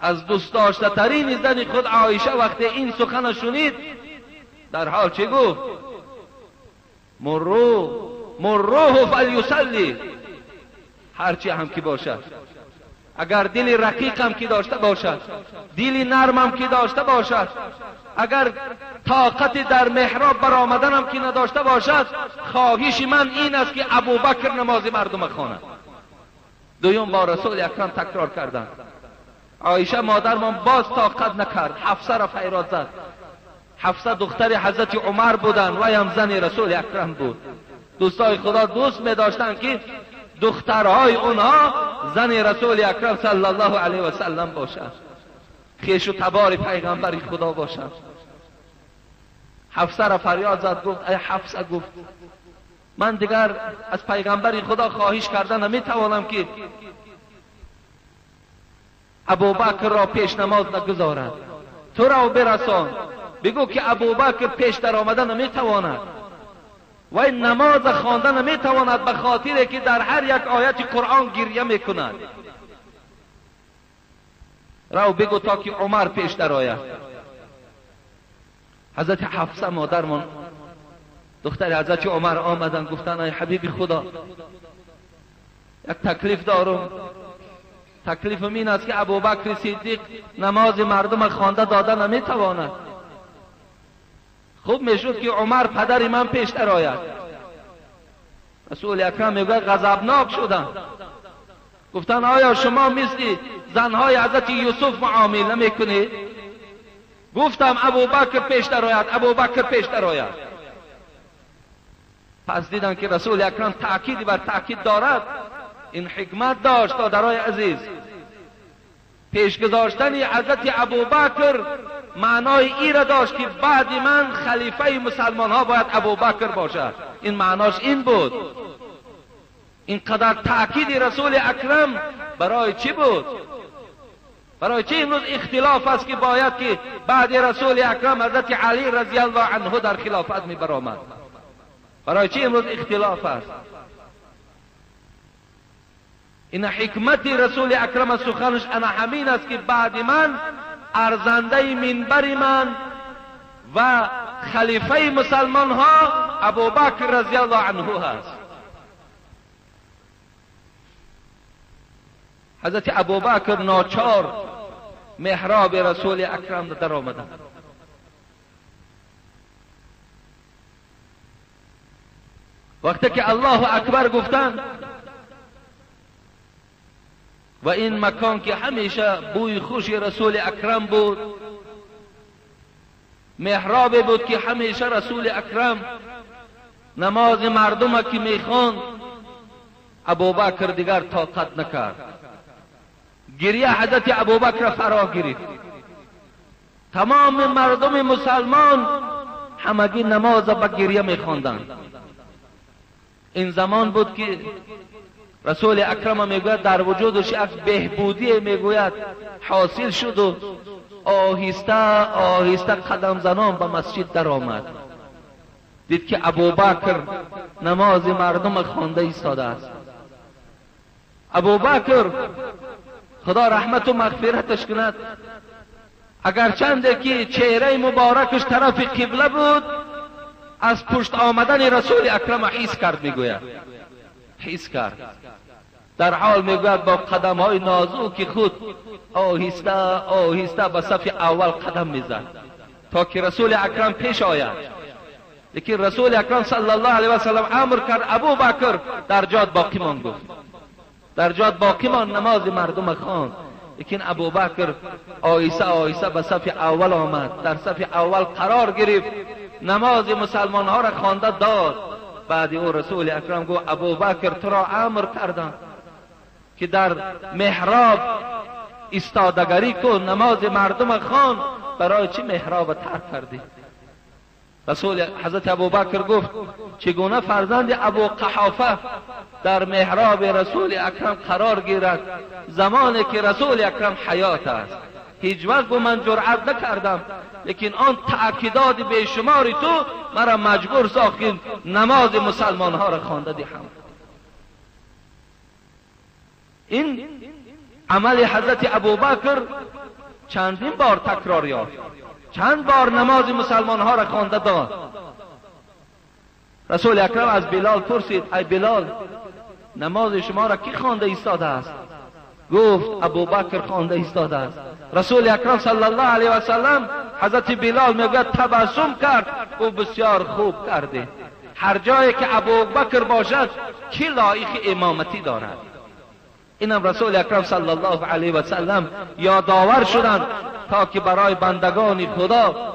[SPEAKER 1] از دوست داشته ترین زن خود عایشه وقتی این سخن شنید در حال چه گفت؟ مروه فلیصلی. هرچی هم که باشد، اگر دل رقیق هم که داشته باشد، دل نرم هم که داشته باشد، اگر طاقت در محراب برآمدن هم که نداشته باشد، خواهش من این است که ابوبکر نماز مردم خواند. دویم بار رسول اکرم تکرار کردند. عایشه مادرمان باز طاقت نکرد، حفصه را فریاد زد. حفصه دختر حضرت عمر بودند و هم زن رسول اکرم بود. دوستای خدا دوست می داشتند که دخترهای اونها زن رسول اکرم صلی الله علیه و سلم باشند، خویش و تبار پیغمبر خدا باشند. حفصه را فریاد زد، گفت ای حفصه، گفت من دیگر از پیغمبر خدا خواهش کردن نمیتوانم که ابوبکر را پیش نماز نگذارد، تو را برسان بگو که ابوبکر پیش در آمدن نمیتواند و این نماز خواندن نمیتواند، به خاطر که در هر یک آیت قرآن گریه میکند. رو بگو تا که عمر پیش در آید. حضرت حفصه مادرمان دختر حضرت عمر آمدن، گفتن ای حبیب خدا، یک تکلیف دارم. تکلیفم این است که ابوبکر صدیق نماز مردم خوانده داده نمیتواند. خوب میشد که عمر پدر من پیش در آید. رسول اکرم میگوید غضبناک شدن، گفتن آیا شما مثل زنهای حضرت یوسف معامله میکنید؟ گفتم ابوبکر پیش در آید، ابوبکر پیش در آید. پس دیدن که رسول اکرم تأکید بر تأکید دارد. این حکمت داشت دادرای عزیز. پیش گذاشتن حضرت ابوبکر معنای ای را داشت که بعد من خلیفه مسلمان ها باید ابوبکر باشد. این معناش این بود. اینقدر تأکید رسول اکرم برای چی بود؟ برای چی امروز اختلاف است که باید که بعد رسول اکرم حضرت علی رضی الله عنه در خلافت می برآمد؟ برای چی امروز اختلاف است؟ این حکمت رسول اکرم سخنش انا همین است که بعد من ارزنده منبر من و خلیفه مسلمان ها ابوبکر رضی الله عنه هست. حضرت ابوبکر ناچار محراب رسول اکرم در آمدند. وقتی که الله اکبر گفتند و این مکان که همیشه بوی خوش رسول اکرم بود، محراب بود که همیشه رسول اکرم نماز مردم که میخواند، ابوبکر دیگر طاقت نکرد. گریه حضرت ابوبکر فرا گرفت. تمام مردم مسلمان همگی نماز با گریه میخواندند. این زمان بود که رسول اکرم میگوید در وجودش یک بهبودی میگوید حاصل شد و آهسته آهسته قدم زنان به مسجد در آمد. دید که ابوبکر نماز مردم خوانده ایستاده است. ابوبکر خدا رحمت و مغفرتش کند، اگرچند که چهره مبارکش طرف قبله بود، از پشت آمدن رسول اکرم حس کرد. میگوید حس کرد. در حال میگوید با قدم های نازک خود آهسته آهسته به صف اول قدم میزد تا که رسول اکرم پیش آید. لیکن رسول اکرم صلی الله علیه و سلم امر کرد ابوبکر در جاد باقی مان. گفت در جاد باقی مان، نماز مردم خواند. لیکن ابوبکر آهسته آهسته به صف اول آمد، در صف اول قرار گرفت، نماز مسلمان ها را خوانده داد. بعد او رسول اکرم گفت ابوبکر تو را امر کردم که در محراب ایستادگری کن، نماز مردم خوان، برای چی محراب ترک کردی؟ رسول حضرت ابوبکر گفت چگونه فرزند ابو قحافه در محراب رسول اکرم قرار گیرد زمانی که رسول اکرم حیات است؟ هیچ وقت من جرأت نکردم، لیکن آن تأکیدات بیشمار تو مرا مجبور ساخت که نماز مسلمان ها را خوانده دهم. این عمل حضرت ابوبکر چندین بار تکرار یافت، چند بار نماز مسلمان ها را خوانده داد. رسول اکرم از بلال پرسید ای بلال، نماز شما را کی خوانده ایستاده است؟ گفت ابوبکر خوانده ایستاده است. رسول اکرم صلی الله علیه و سلم حضرت بلال میگوید تبسم کرد، گفت بسیار خوب کرده. هر جایی که ابوبکر باشد کی لایق امامتی دارد؟ اینم رسول اکرم صلی الله علیه و سلم یادآور شدند تا که برای بندگان خدا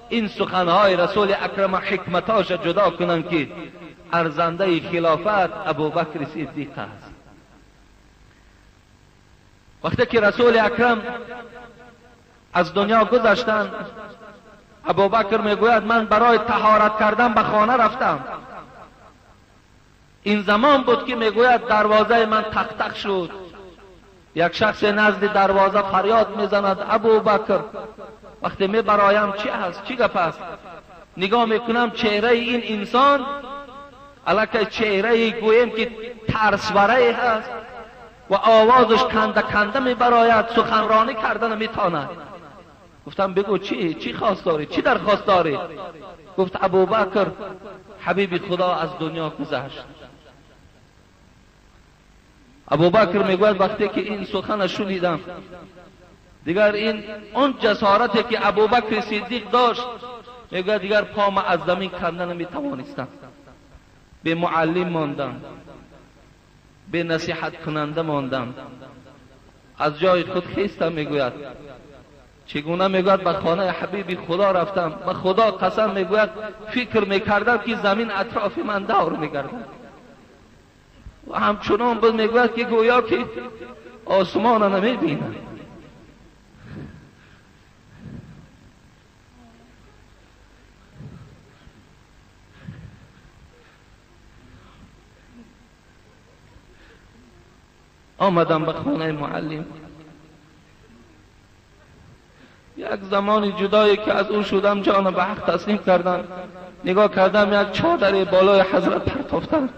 [SPEAKER 1] این سخنهای رسول اکرم حکمتاش جدا کنند که ارزنده خلافت ابوبکر صدیق است. وقتی که رسول اکرم از دنیا گذشتند، ابوبکر میگوید من برای طهارت کردن به خانه رفتم. این زمان بود که میگوید دروازه من تق تق شد. یک شخص نزد دروازه فریاد میزند ابوبکر. وقتی می برایم چی هست، چی گپ است، نگاه میکنم چهره این انسان الکه چهره گویم که ترسوره هست و آوازش کنده کنده میبراید، سخنرانی کردن میتواند. گفتم بگو چی خواست داری، چی درخواست داری؟ گفت ابوبکر حبیب خدا از دنیا گذشت. ابوبکر میگوید وقتی که این سخن شنیدم دیگر این اون جسارتی که ابوبکر صدیق داشت، میگوید دیگر پام از زمین کنده نمیتوانستم، به معلم ماندم، به نصیحت کننده ماندم، از جای خود خیستم. میگوید چگونه؟ میگوید به خانه حبیب خدا رفتم، به خدا قسم میگوید فکر میکردم که زمین اطراف من دور میگردد و همچنان بود. میگوید که گویا که آسمان نمیبینم. آمدم به خانه معلم. یک زمانی جدایی که از او شدم جان به حق تسلیم کردم. نگاه کردم یک چادر بالای حضرت پرتافتن،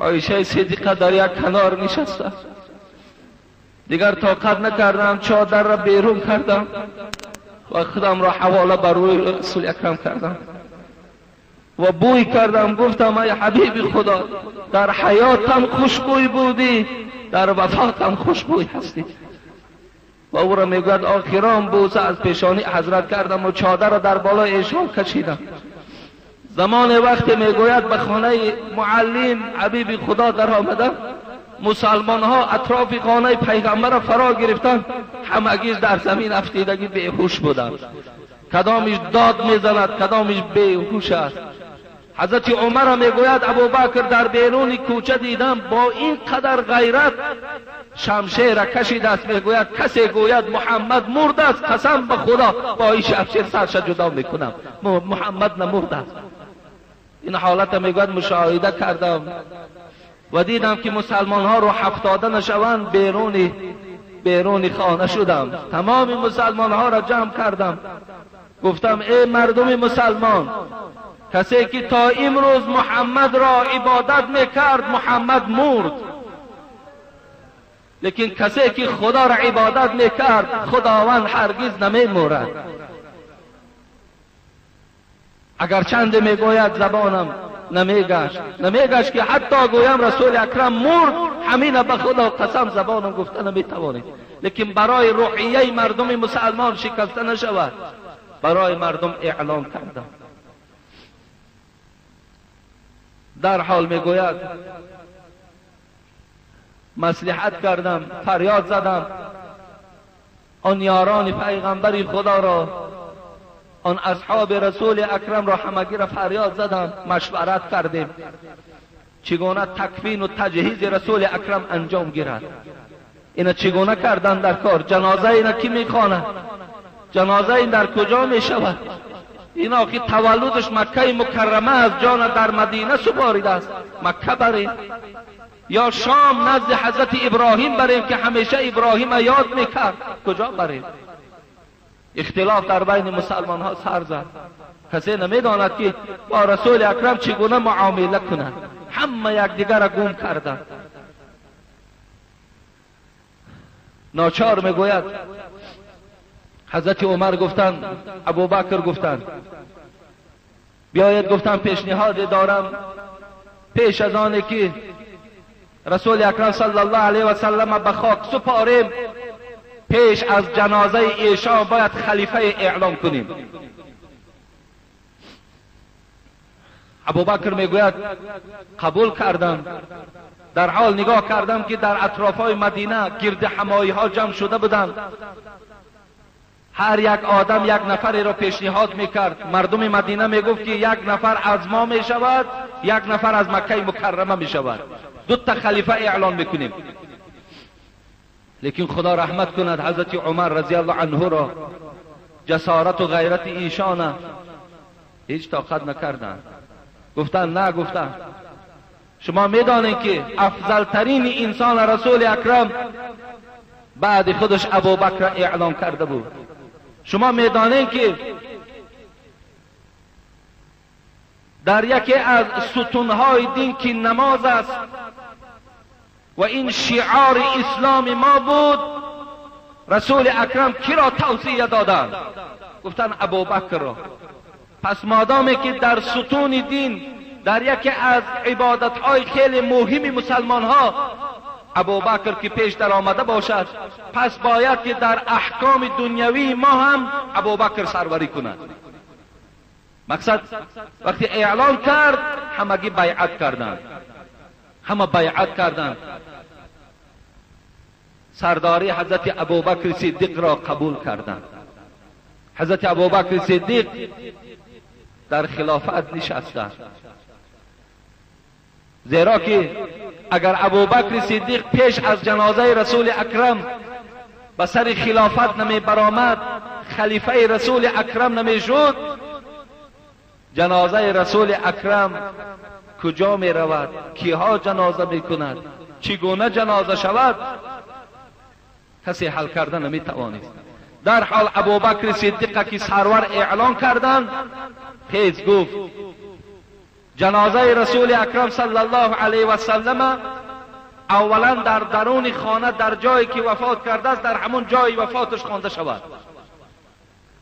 [SPEAKER 1] عایشه صدیقه در یک کنار نشسته. دیگر طاقت نکردم، چادر را بیرون کردم و خودم را حواله بر روی رسول اکرم کردم و بوی کردم. گفتم ای حبیب خدا، در حیاتم خوشبوی بودی، در وفاتم خوشبوی هستی. و او را میگوید آخران بوسه از پیشانی حضرت کردم و چادر را در بالای ایشان کشیدم. زمان وقتی میگوید به خانه معلم حبیب خدا در آمدم، مسلمان ها اطراف خانه پیغمبر را فرا گرفتند، همگیش در زمین افتیدگی بیهوش بودند. کدامش داد میزند، کدامش بیهوش است. حضرت عمر میگوید ابوبکر در بیرون کوچه دیدم با این قدر غیرت شمشیر کشید است. میگوید کسی گوید محمد مرد است، قسم به خدا با این شمشیر سرش جدا میکنم، محمد نمرد است. این حالت میگوید مشاهده کردم و دیدم که مسلمان ها رو هفتاده نشوند، بیرون خانه شدم. تمام مسلمان ها را جمع کردم، گفتم ای مردم مسلمان، کسی که تا امروز محمد را عبادت میکرد محمد مرد، لیکن کسی که خدا را عبادت میکرد خداوند هرگز نمیمورد. اگر چند میگوید زبانم نمیگشت که حتی گویم رسول اکرم مرد، همین به خدا قسم زبانم گفته نمیتوانید. لیکن برای روحیه مردم مسلمان شکسته نشود، برای مردم اعلام کردم. در حال میگوید مصلحت کردم، فریاد زدم آن یاران پیغمبر خدا را، آن اصحاب رسول اکرم را همگی را فریاد زدم، مشورت کردیم چگونه تکفین و تجهیز رسول اکرم انجام گیرد. اینا چگونه کردن در کار؟ جنازه اینا کی میخواند؟ جنازه این در کجا میشود؟ اینا که تولدش مکه مکرمه است، جان در مدینه سپاریده است، مکه بریم یا شام نزد حضرت ابراهیم بریم که همیشه ابراهیم یاد میکرد، کجا بریم؟ اختلاف در بین مسلمان ها سر زد. کسی نمیداند که با رسول اکرم چگونه معامله کند، همه یکدیگر را گم کردند. ناچار میگوید حضرت عمر گفتند، ابوبکر گفتند بیاید، گفتم پیشنهاد دارم، پیش از آن که رسول اکرم صلی الله علیه و سلم به خاک سپاریم، پیش از جنازه ایشان باید خلیفه اعلام کنیم. ابوبکر میگوید قبول کردم. در حال نگاه کردم که در اطرافهای مدینه گرد همایی ها جمع شده بودند. هر یک آدم یک نفری را پیشنهاد میکرد. مردم مدینه میگفت که یک نفر از ما میشود، یک نفر از مکه مکرمه میشود، دو تا خلیفه اعلان میکنیم. لیکن خدا رحمت کند حضرت عمر رضی الله عنه را، جسارت و غیرت ایشان هیچ طاقت نکردند. گفتند نه، گفتند شما میدانید که افضل ترین انسان رسول اکرم بعد خودش ابوبکر اعلان کرده بود. شما میدانید که در یکی از ستونهای دین که نماز است و این شعار اسلام ما بود، رسول اکرم کی را توصیه دادند؟ گفتند ابوبکر را. پس مادامی که در ستون دین، در یکی از عبادتهای خیلی مهم مسلمان ها ابوبکر که پیش در آمده باشد، پس باید که در احکام دنیوی ما هم ابوبکر سروری کند. مقصد وقتی اعلان کرد همگی بیعت کردند، همه بیعت کردند. سرداری حضرت ابوبکر صدیق را قبول کردند. حضرت ابوبکر صدیق در خلافت نشستند، زیرا که اگر ابوبکر صدیق پیش از جنازه رسول اکرم به سر خلافت نمی برآمد، خلیفه رسول اکرم نمی شد، جنازه رسول اکرم کجا می رود، کیها جنازه می کند، چگونه جنازه شود، کسی حل کرده نمی توانست. در حال ابوبکر صدیق که سرور اعلان کردند، تیز گفت جنازه رسول اکرم صلی الله علیه و سلم اولا در درون خانه، در جایی که وفات کرده است، در همون جای وفاتش خوانده شود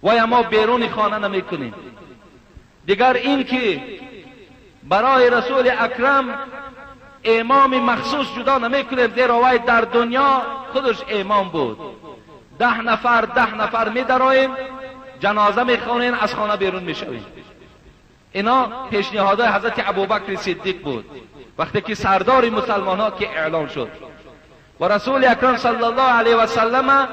[SPEAKER 1] و ما بیرون خانه نمی کنیم. دیگر این که برای رسول اکرم امام مخصوص جدا نمی کنیم، زیرا وی در دنیا خودش امام بود. 10 نفر 10 نفر می دراییم، جنازه می خوانیم، از خانه بیرون می شویم. اینا پیشنهادهای حضرت ابوبکر صدیق بود وقتی که سردار مسلمان ها که اعلان شد. و رسول اکرم صلی الله علیه و سلم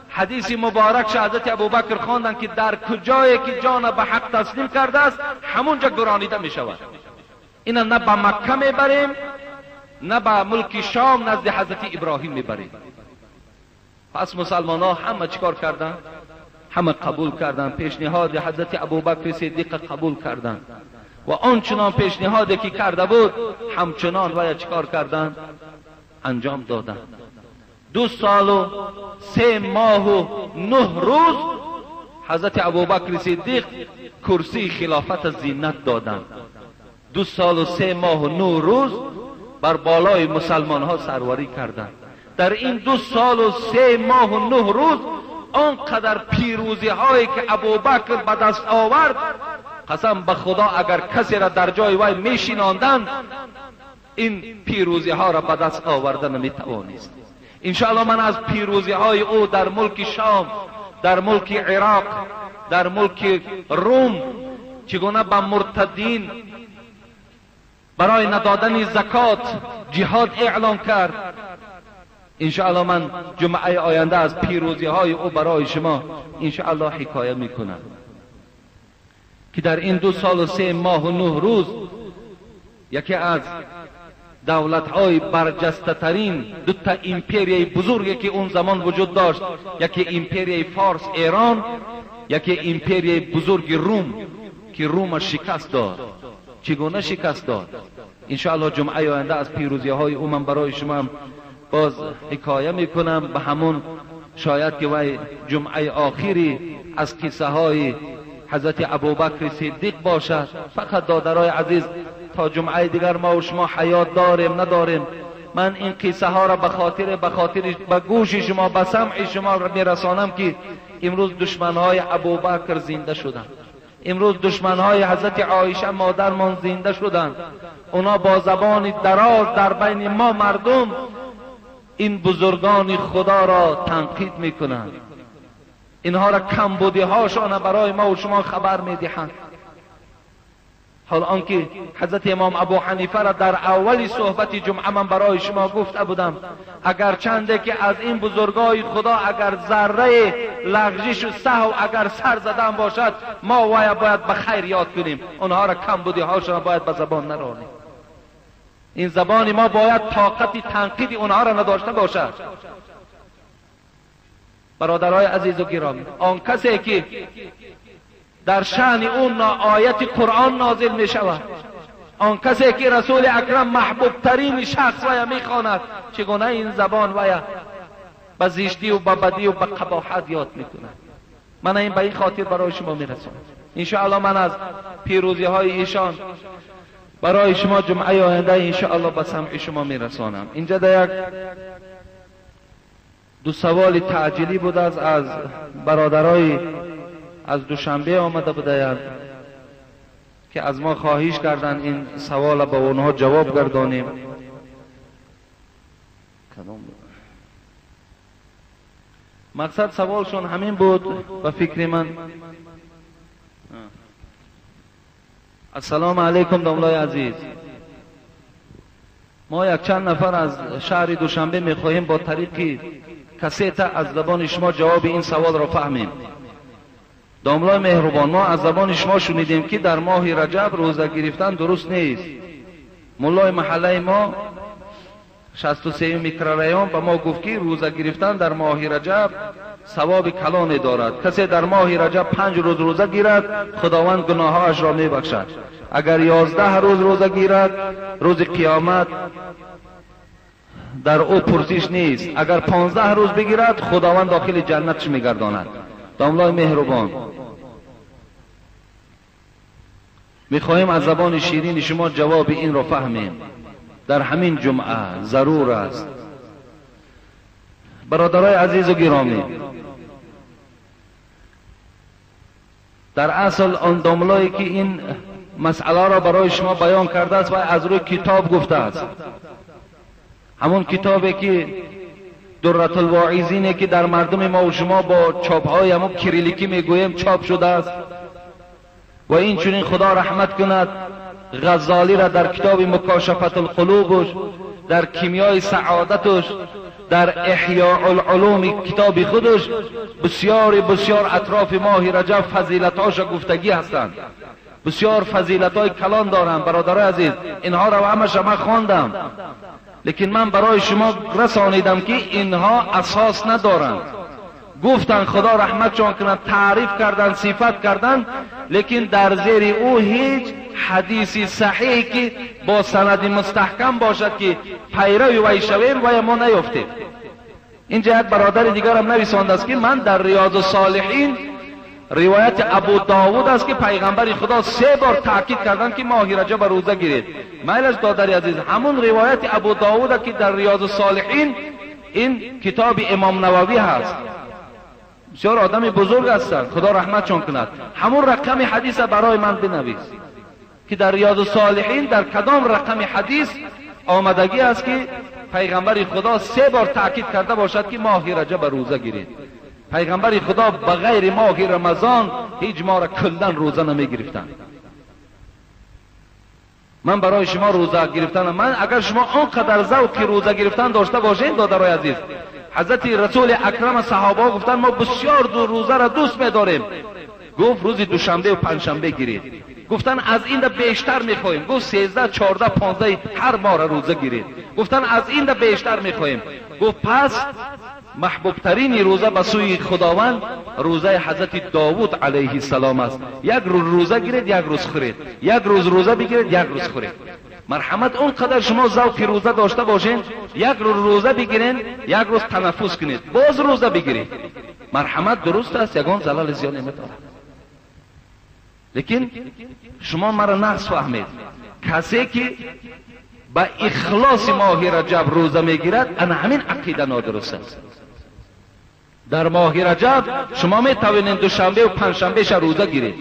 [SPEAKER 1] حدیث مبارک حضرت ابوبکر خواندند که در کجایی که جان به حق تسلیم کرده است همونجا گرانیده می شود. اینا نه به مکه می بریم، نه به ملک شام نزد حضرت ابراهیم می بریم. پس مسلمان ها همه چیکار کردند؟ همه قبول کردند پیشنهاد حضرت ابوبکر صدیق قبول کردند و آنچنان پیشنهادی که کرده بود همچنان ویا چیکار کردند؟ انجام دادند. 2 سال و 3 ماه و 9 روز حضرت ابوبکر صدیق کرسی خلافت زینت دادند. 2 سال و 3 ماه و 9 روز بر بالای مسلمان ها سروری کردند. در این 2 سال و 3 ماه و 9 روز آنقدر پیروزی هایی که ابوبکر به دست آورد، قسم به خدا اگر کسی را در جای وی میشیناندند این پیروزی ها را به دست آورده نمیتوانست. انشاءالله من از پیروزی های او در ملک شام، در ملک عراق، در ملک روم چگونه به مرتدین برای ندادن زکات جهاد اعلان کرد، انشاءالله من جمعه آینده از پیروزی های او برای شما انشاءالله حکایه میکنم که در این 2 سال و 3 ماه و 9 روز یکی از دولت های برجسته ترین 2 تا امپریای بزرگی که اون زمان وجود داشت، یکی امپریای فارس ایران، یکی امپریای بزرگ روم که روم شکست داد. چگونه شکست داد؟ انشاءالله جمعه آینده از پیروزی های او من برای شما باز حکایه میکنم. به همون شاید که وی جمعه آخری از قصه های حضرت ابوبکر صدیق باشد. فقط دادرای عزیز تا جمعه دیگر ما و شما حیات داریم نداریم، من این قصه ها را به خاطر به گوش شما، به سمع شما میرسانم که امروز دشمنهای ابوبکر زنده شدند، امروز دشمنهای حضرت عایشه مادرمان زنده شدند. اونا با زبان دراز در بین ما مردم این بزرگان خدا را تنقید میکنند، اینها را کمبودی هاشان برای ما و شما خبر میدهند. حال آنکه حضرت امام ابو حنیفه را در اول صحبت جمعه من برای شما گفته بودم، اگر چنده که از این بزرگای خدا اگر ذره لغزش و سهو اگر سر زدن باشد، ما باید به خیر یاد کنیم، اونها را کمبودی هاشان باید به زبان نرانیم. این زبان ما باید طاقت تنقید اونها را نداشته باشد. برادرای عزیز و گرامی، آن کسی که در شأن اون آیت قرآن نازل می شود، آن کسی که رسول اکرم محبوب ترین شخص ویا می خواند، چگونه این زبان ویا به زشتی و به بدی و به قباحت یاد می کند؟ من این به این خاطر برای شما می رسانم. انشاءالله من از پیروزی های ایشان برای شما جمعه آینده انشاءالله به سمع شما می رسانم. اینجا در یک دو سوال تعجیلی بود از برادرای از دوشنبه آمده بودند که از ما خواهش کردند این سوال به اونها جواب گردانیم. مقصد سوالشون همین بود به فکر من. السلام علیکم داملای عزیز، ما یک چند نفر از شهر دوشنبه میخواهیم با طریق کسیت از زبان شما جواب این سوال را فهمیم. داملای مهربان، ما از زبان شما شنیدیم که در ماه رجب روزه گرفتن درست نیست. مولای محله ما 63 میکرارایان به ما گفت که روزه گرفتن در ماه رجب ثواب کلانی دارد. کسی در ماه رجب 5 روز روزه گیرد، خداوند گناهایش را میبخشد. اگر 11 روز روزه گیرد، روز قیامت در او پرسش نیست. اگر 15 روز بگیرد، خداوند داخل جنتش میگرداند. داملای مهربان، میخواهیم از زبان شیرین شما جواب این را فهمیم. در همین جمعه ضرور است. برادرای عزیز و گرامی، در اصل آن داملایی که این مسئله را برای شما بیان کرده است و از روی کتاب گفته است، همون کتابی که درة الواعظینه که در مردم ما و شما با چاپ‌های همون کریلیکی میگوییم چاپ شده است، و این چنین خدا رحمت کند غزالی را در کتاب مکاشفت القلوبش، در کیمیای سعادتش، در احیاء العلوم کتاب خودش بسیار بسیار اطراف ماه رجب فضیلت‌هاش گفتگی هستند، بسیار فضیلت‌های کلان دارند. برادرای عزیز، اینها را همش من خواندم، لیکن من برای شما رسانیدم که اینها اساس ندارند. گفتن خدا رحمتشان کند، تعریف کردن، صفت کردن، لیکن در زیر او هیچ حدیث صحیح که با سند مستحکم باشد که پیرو وی شویم و ما نیفتیم. اینجا یک برادر دیگرم نویسانده است که من در ریاض الصالحین روایت ابو داود است که پیغمبر خدا 3 بار تاکید کردند که ماه رجب روزه گیرید. میلش دادر عزیز، همون روایت ابو داود که در ریاض الصالحین، این کتاب امام نووی هست، بسیار آدم بزرگ هستند، خدا رحمتشان کند، همون رقم حدیث برای من بنویس که در ریاض الصالحین در کدام رقم حدیث آمدگی است که پیغمبر خدا 3 بار تاکید کرده باشد که ماه رجب روزه گیرید. پیغمبر خدا بغیر ماه رمضان هیچ ماه را کلا روزه نمی گرفتن. من برای شما روزه گرفتن، من اگر شما آنقدر ذوق روزه گرفتن داشته باشین دادرای عزیز، حضرت رسول اکرم صحابه گفتن ما بسیار دو روزه را دوست می‌داریم. گفت روز دوشنبه و پنجشنبه گیرید. گفتن از این بیشتر می‌خواهیم. گفت 13 14 15 هر ماه را روزه گیرید. گفتن از این بیشتر می‌خواهیم. گفت پس محبوب ترین روزه به سوی خداوند روزه حضرت داوود علیه السلام است. یک روز روزه گیرید، یک روز خورید، یک روز روزه بگیرید، یک روز خورید. مرحمت اونقدر شما ذوق روزه داشته باشین، یک روز روزه بگیرین، یک روز تنفس کنید، باز روزه بگیرید. مرحمت درست است، یگان زلال زیان ندارد. لیکن شما مرا نقص فهمید. کسی که ба ихлоси моҳи раҷаб рӯза мегирад, ана ҳамин ақида нодуруст аст. Дар моҳи раҷаб шумо метавонед душанбе ва панҷшанбеша рӯза гиред.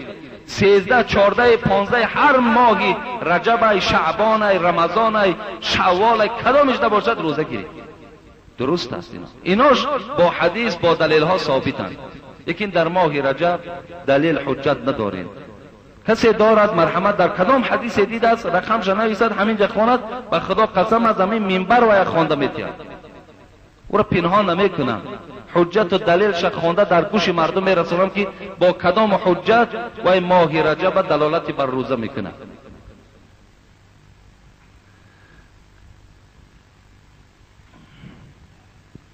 [SPEAKER 1] 13, 14, 15 ҳар моҳи раҷабай, шаъбонай, рамазонай, шавволай, кадомиш набошад рӯза гиред. Дуруст аст ино. Инош бо ҳадис, бо далелҳо собитанд. Лекин дар моҳи раҷаб далел ҳуҷҷат надорем. Касе дорад марҳамат дар кадом ҳадисе дидааст, рақамша нависад, ҳаминҷа хонад, ба худо қасам аз ҳамин минбар вая хонда метиҳад. Ӯро пинҳон намекунам. Ҳуҷҷату далелша хонда дар гӯши мардум мерасонам ки бо кадом ҳуҷҷат вай моҳи раҷаба далолати бар рӯза мекунад.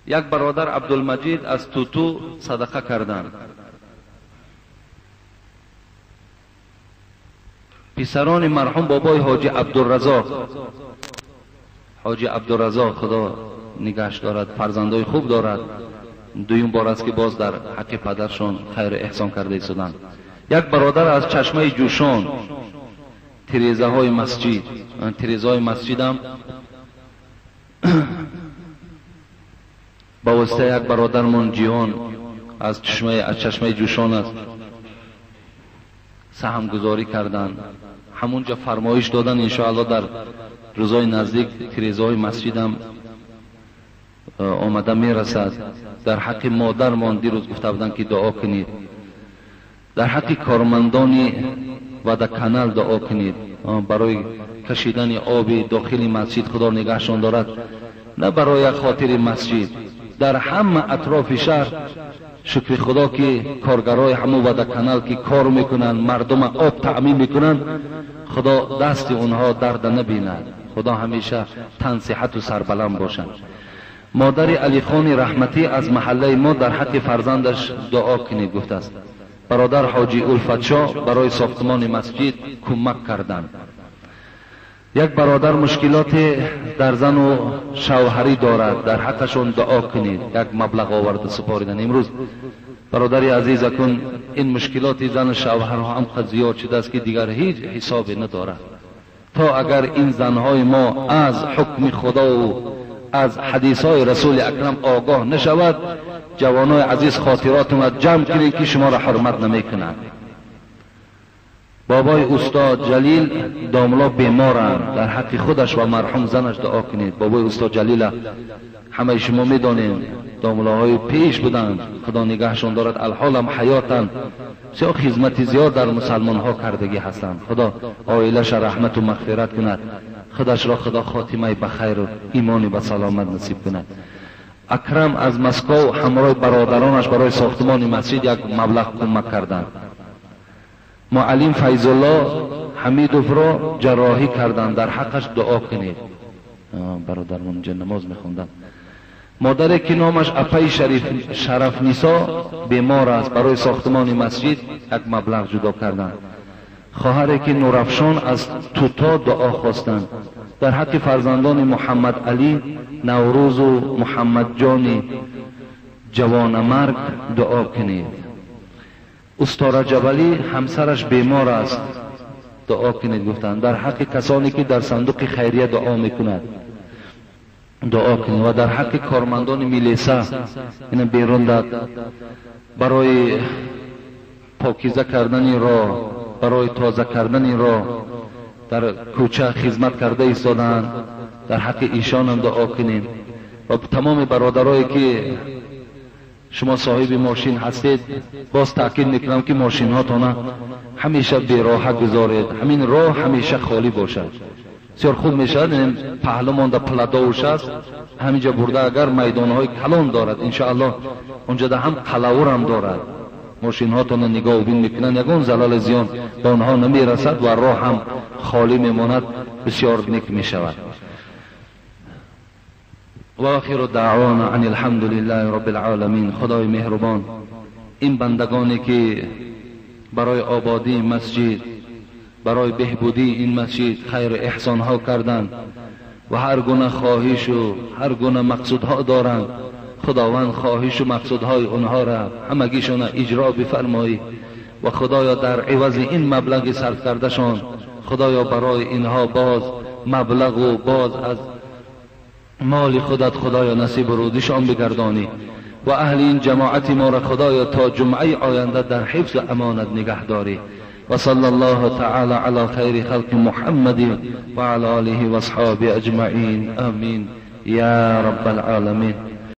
[SPEAKER 1] Як бародар Абдулмаҷид аз Туту садақа карданд. Писарони марҳум бобои ҳоҷи Абдуразоқ, ҳоҷи Абдуразоқ худо нигаҳш дорад, фарзандои хуб дорад. Дуюм бор аст ки боз дар ҳаққи падаршон хайру эҳсон карда истоданд. Як бародар аз чашмаи Ҷӯшон, тирезаҳои масҷид, тирезаҳои масҷидам ба воситаи як бародармон Ҷиҳон аз чашмаи Ҷӯшон аст саҳмгузорӣ карданд. Ҳамунҷа фармоиш доданд, иншоалло дар рӯзҳои наздик тирезаҳои масҷидам омада мерасад. Дар ҳаққи модармон дирӯз гуфта буданд ки дуо кунед. Дар ҳаққи кормандони водоканал дуо кунед барои кашидани оби дохили масҷид, худо нигаҳшон дорад, на барои як хотири масҷид, дар ҳама атрофи шаҳр шукри худо ки коргарои ҳамун водоканал ки кор мекунанд, мардума об таъмин мекунанд, худо дасти онҳо дарда набинад. Худо ҳамеша тансиҳату сарбаланд бошанд. Модари Алихони раҳматӣ аз маҳаллаи мо дар ҳаққи фарзандаш дуо кунед гуфтааст. Бародар ҳоҷи Улфатшоҳ барои сохтмони масҷид кӯмак карданд. Як бародар мушкилоте дар зану шавҳарӣ дорад, дар ҳаққашон дуо кунед. Як маблағ оварда супоридан. Имрӯз бародари азиз, акун ин мушкилоти зану шавҳарҳо ҳам қад зиёд шудааст ки дигар ҳеҷ ҳисобе надорад. То агар ин занҳои мо аз ҳукми худову аз ҳадисҳои расули акрам огоҳ нашавад, ҷавонои азиз хотиротонро ҷамъ кунед ки шуморо ҳурмат намекунанд. Бобои устод Ҷалил домло беморанд, дар ҳаққи худаш ва марҳум занаш дуо кунед. Бобои устод Ҷалила ҳамаи шумо медонем, домлоҳои пеш буданд, худо нигаҳшон дорад, алҳолам ҳаётанд, бисёр хизмати зиёд дар мусалмонҳо кардагӣ ҳастанд. Худо оилаша раҳмату мағфират кунад, худашро худо хотимаи ба хайру имони ба саломат насиб кунад. Акрам аз Москов ҳамроҳи бародаронаш барои сохтмони масҷид як маблағ кӯмак карданд. Муаллим Файзулло Ҳамидовро ҷарроҳӣ карданд, дар ҳаққаш дуо кунед. Бародармон инҷа намоз мехонданд. Модаре ки номаш апаи Шарафнисо бемор аст, барои сохтмони масҷид як маблағ ҷудо карданд. Хоҳаре ки Нурафшон аз Туто дуо хостанд. Дар ҳаққи фарзандони Муҳаммад Алӣ, Наврӯзу Муҳаммадҷони ҷавонамарг дуо кунед. Усто Раҷабалӣ ҳамсараш бемор аст, дуо кунед гуфтанд. Дар ҳаққи касоне ки дар сандуқи хайрия дуо мекунад дуо кунед ва дар ҳаққи кормандони милиса ина берун дад барои покиза кардани роҳ, барои тоза кардани роҳ дар кӯча хизмат карда истодаанд, дар ҳаққи ишонам дуо кунем. Ва тамоми бародарое ки шумо соҳиби мошин ҳастед, боз таъкид мекунам ки мошинҳотона ҳамеша бероҳа гузоред, ҳамин роҳ ҳамеша холӣ бошад. Бисёр хуб мешавад, паҳлӯ монда пладовуш аст, ҳаминҷа бурда агар майдонҳои калон дорад, иншоаллоҳ онҷода ҳам қалавурам дорад. Мошинҳотонро нигоҳубин мекунанд, ягон залали зиён ба онҳо намерасад ва роҳ ҳам холӣ мемонад, бисёр нек мешавад. ва охиру даъвона ан алҳамдулиллаҳи роббил оламин. Худои меҳрубон, ин бандагоне ки барои ободии масҷид, барои беҳбудии ин масҷид хайру эҳсонҳо карданд ва ҳар гуна хоҳишу ҳар гуна мақсудҳо доранд, худованд хоҳишу мақсудҳои онҳоро ҳамагишона иҷро бифармоӣ ва худоё дар ивази ин маблағи сарф кардашон худоё барои инҳо боз مبلغ و باز از مال خودت خدایا نصیب روزیشان بگردانی و اهل این جماعت ما را خدایا تا جمعه آینده در حفظ و امانت نگه داری. و صلی الله تعالی علی خیر خلق محمد و علی آله و اصحابه اجمعین. آمین یا رب العالمین.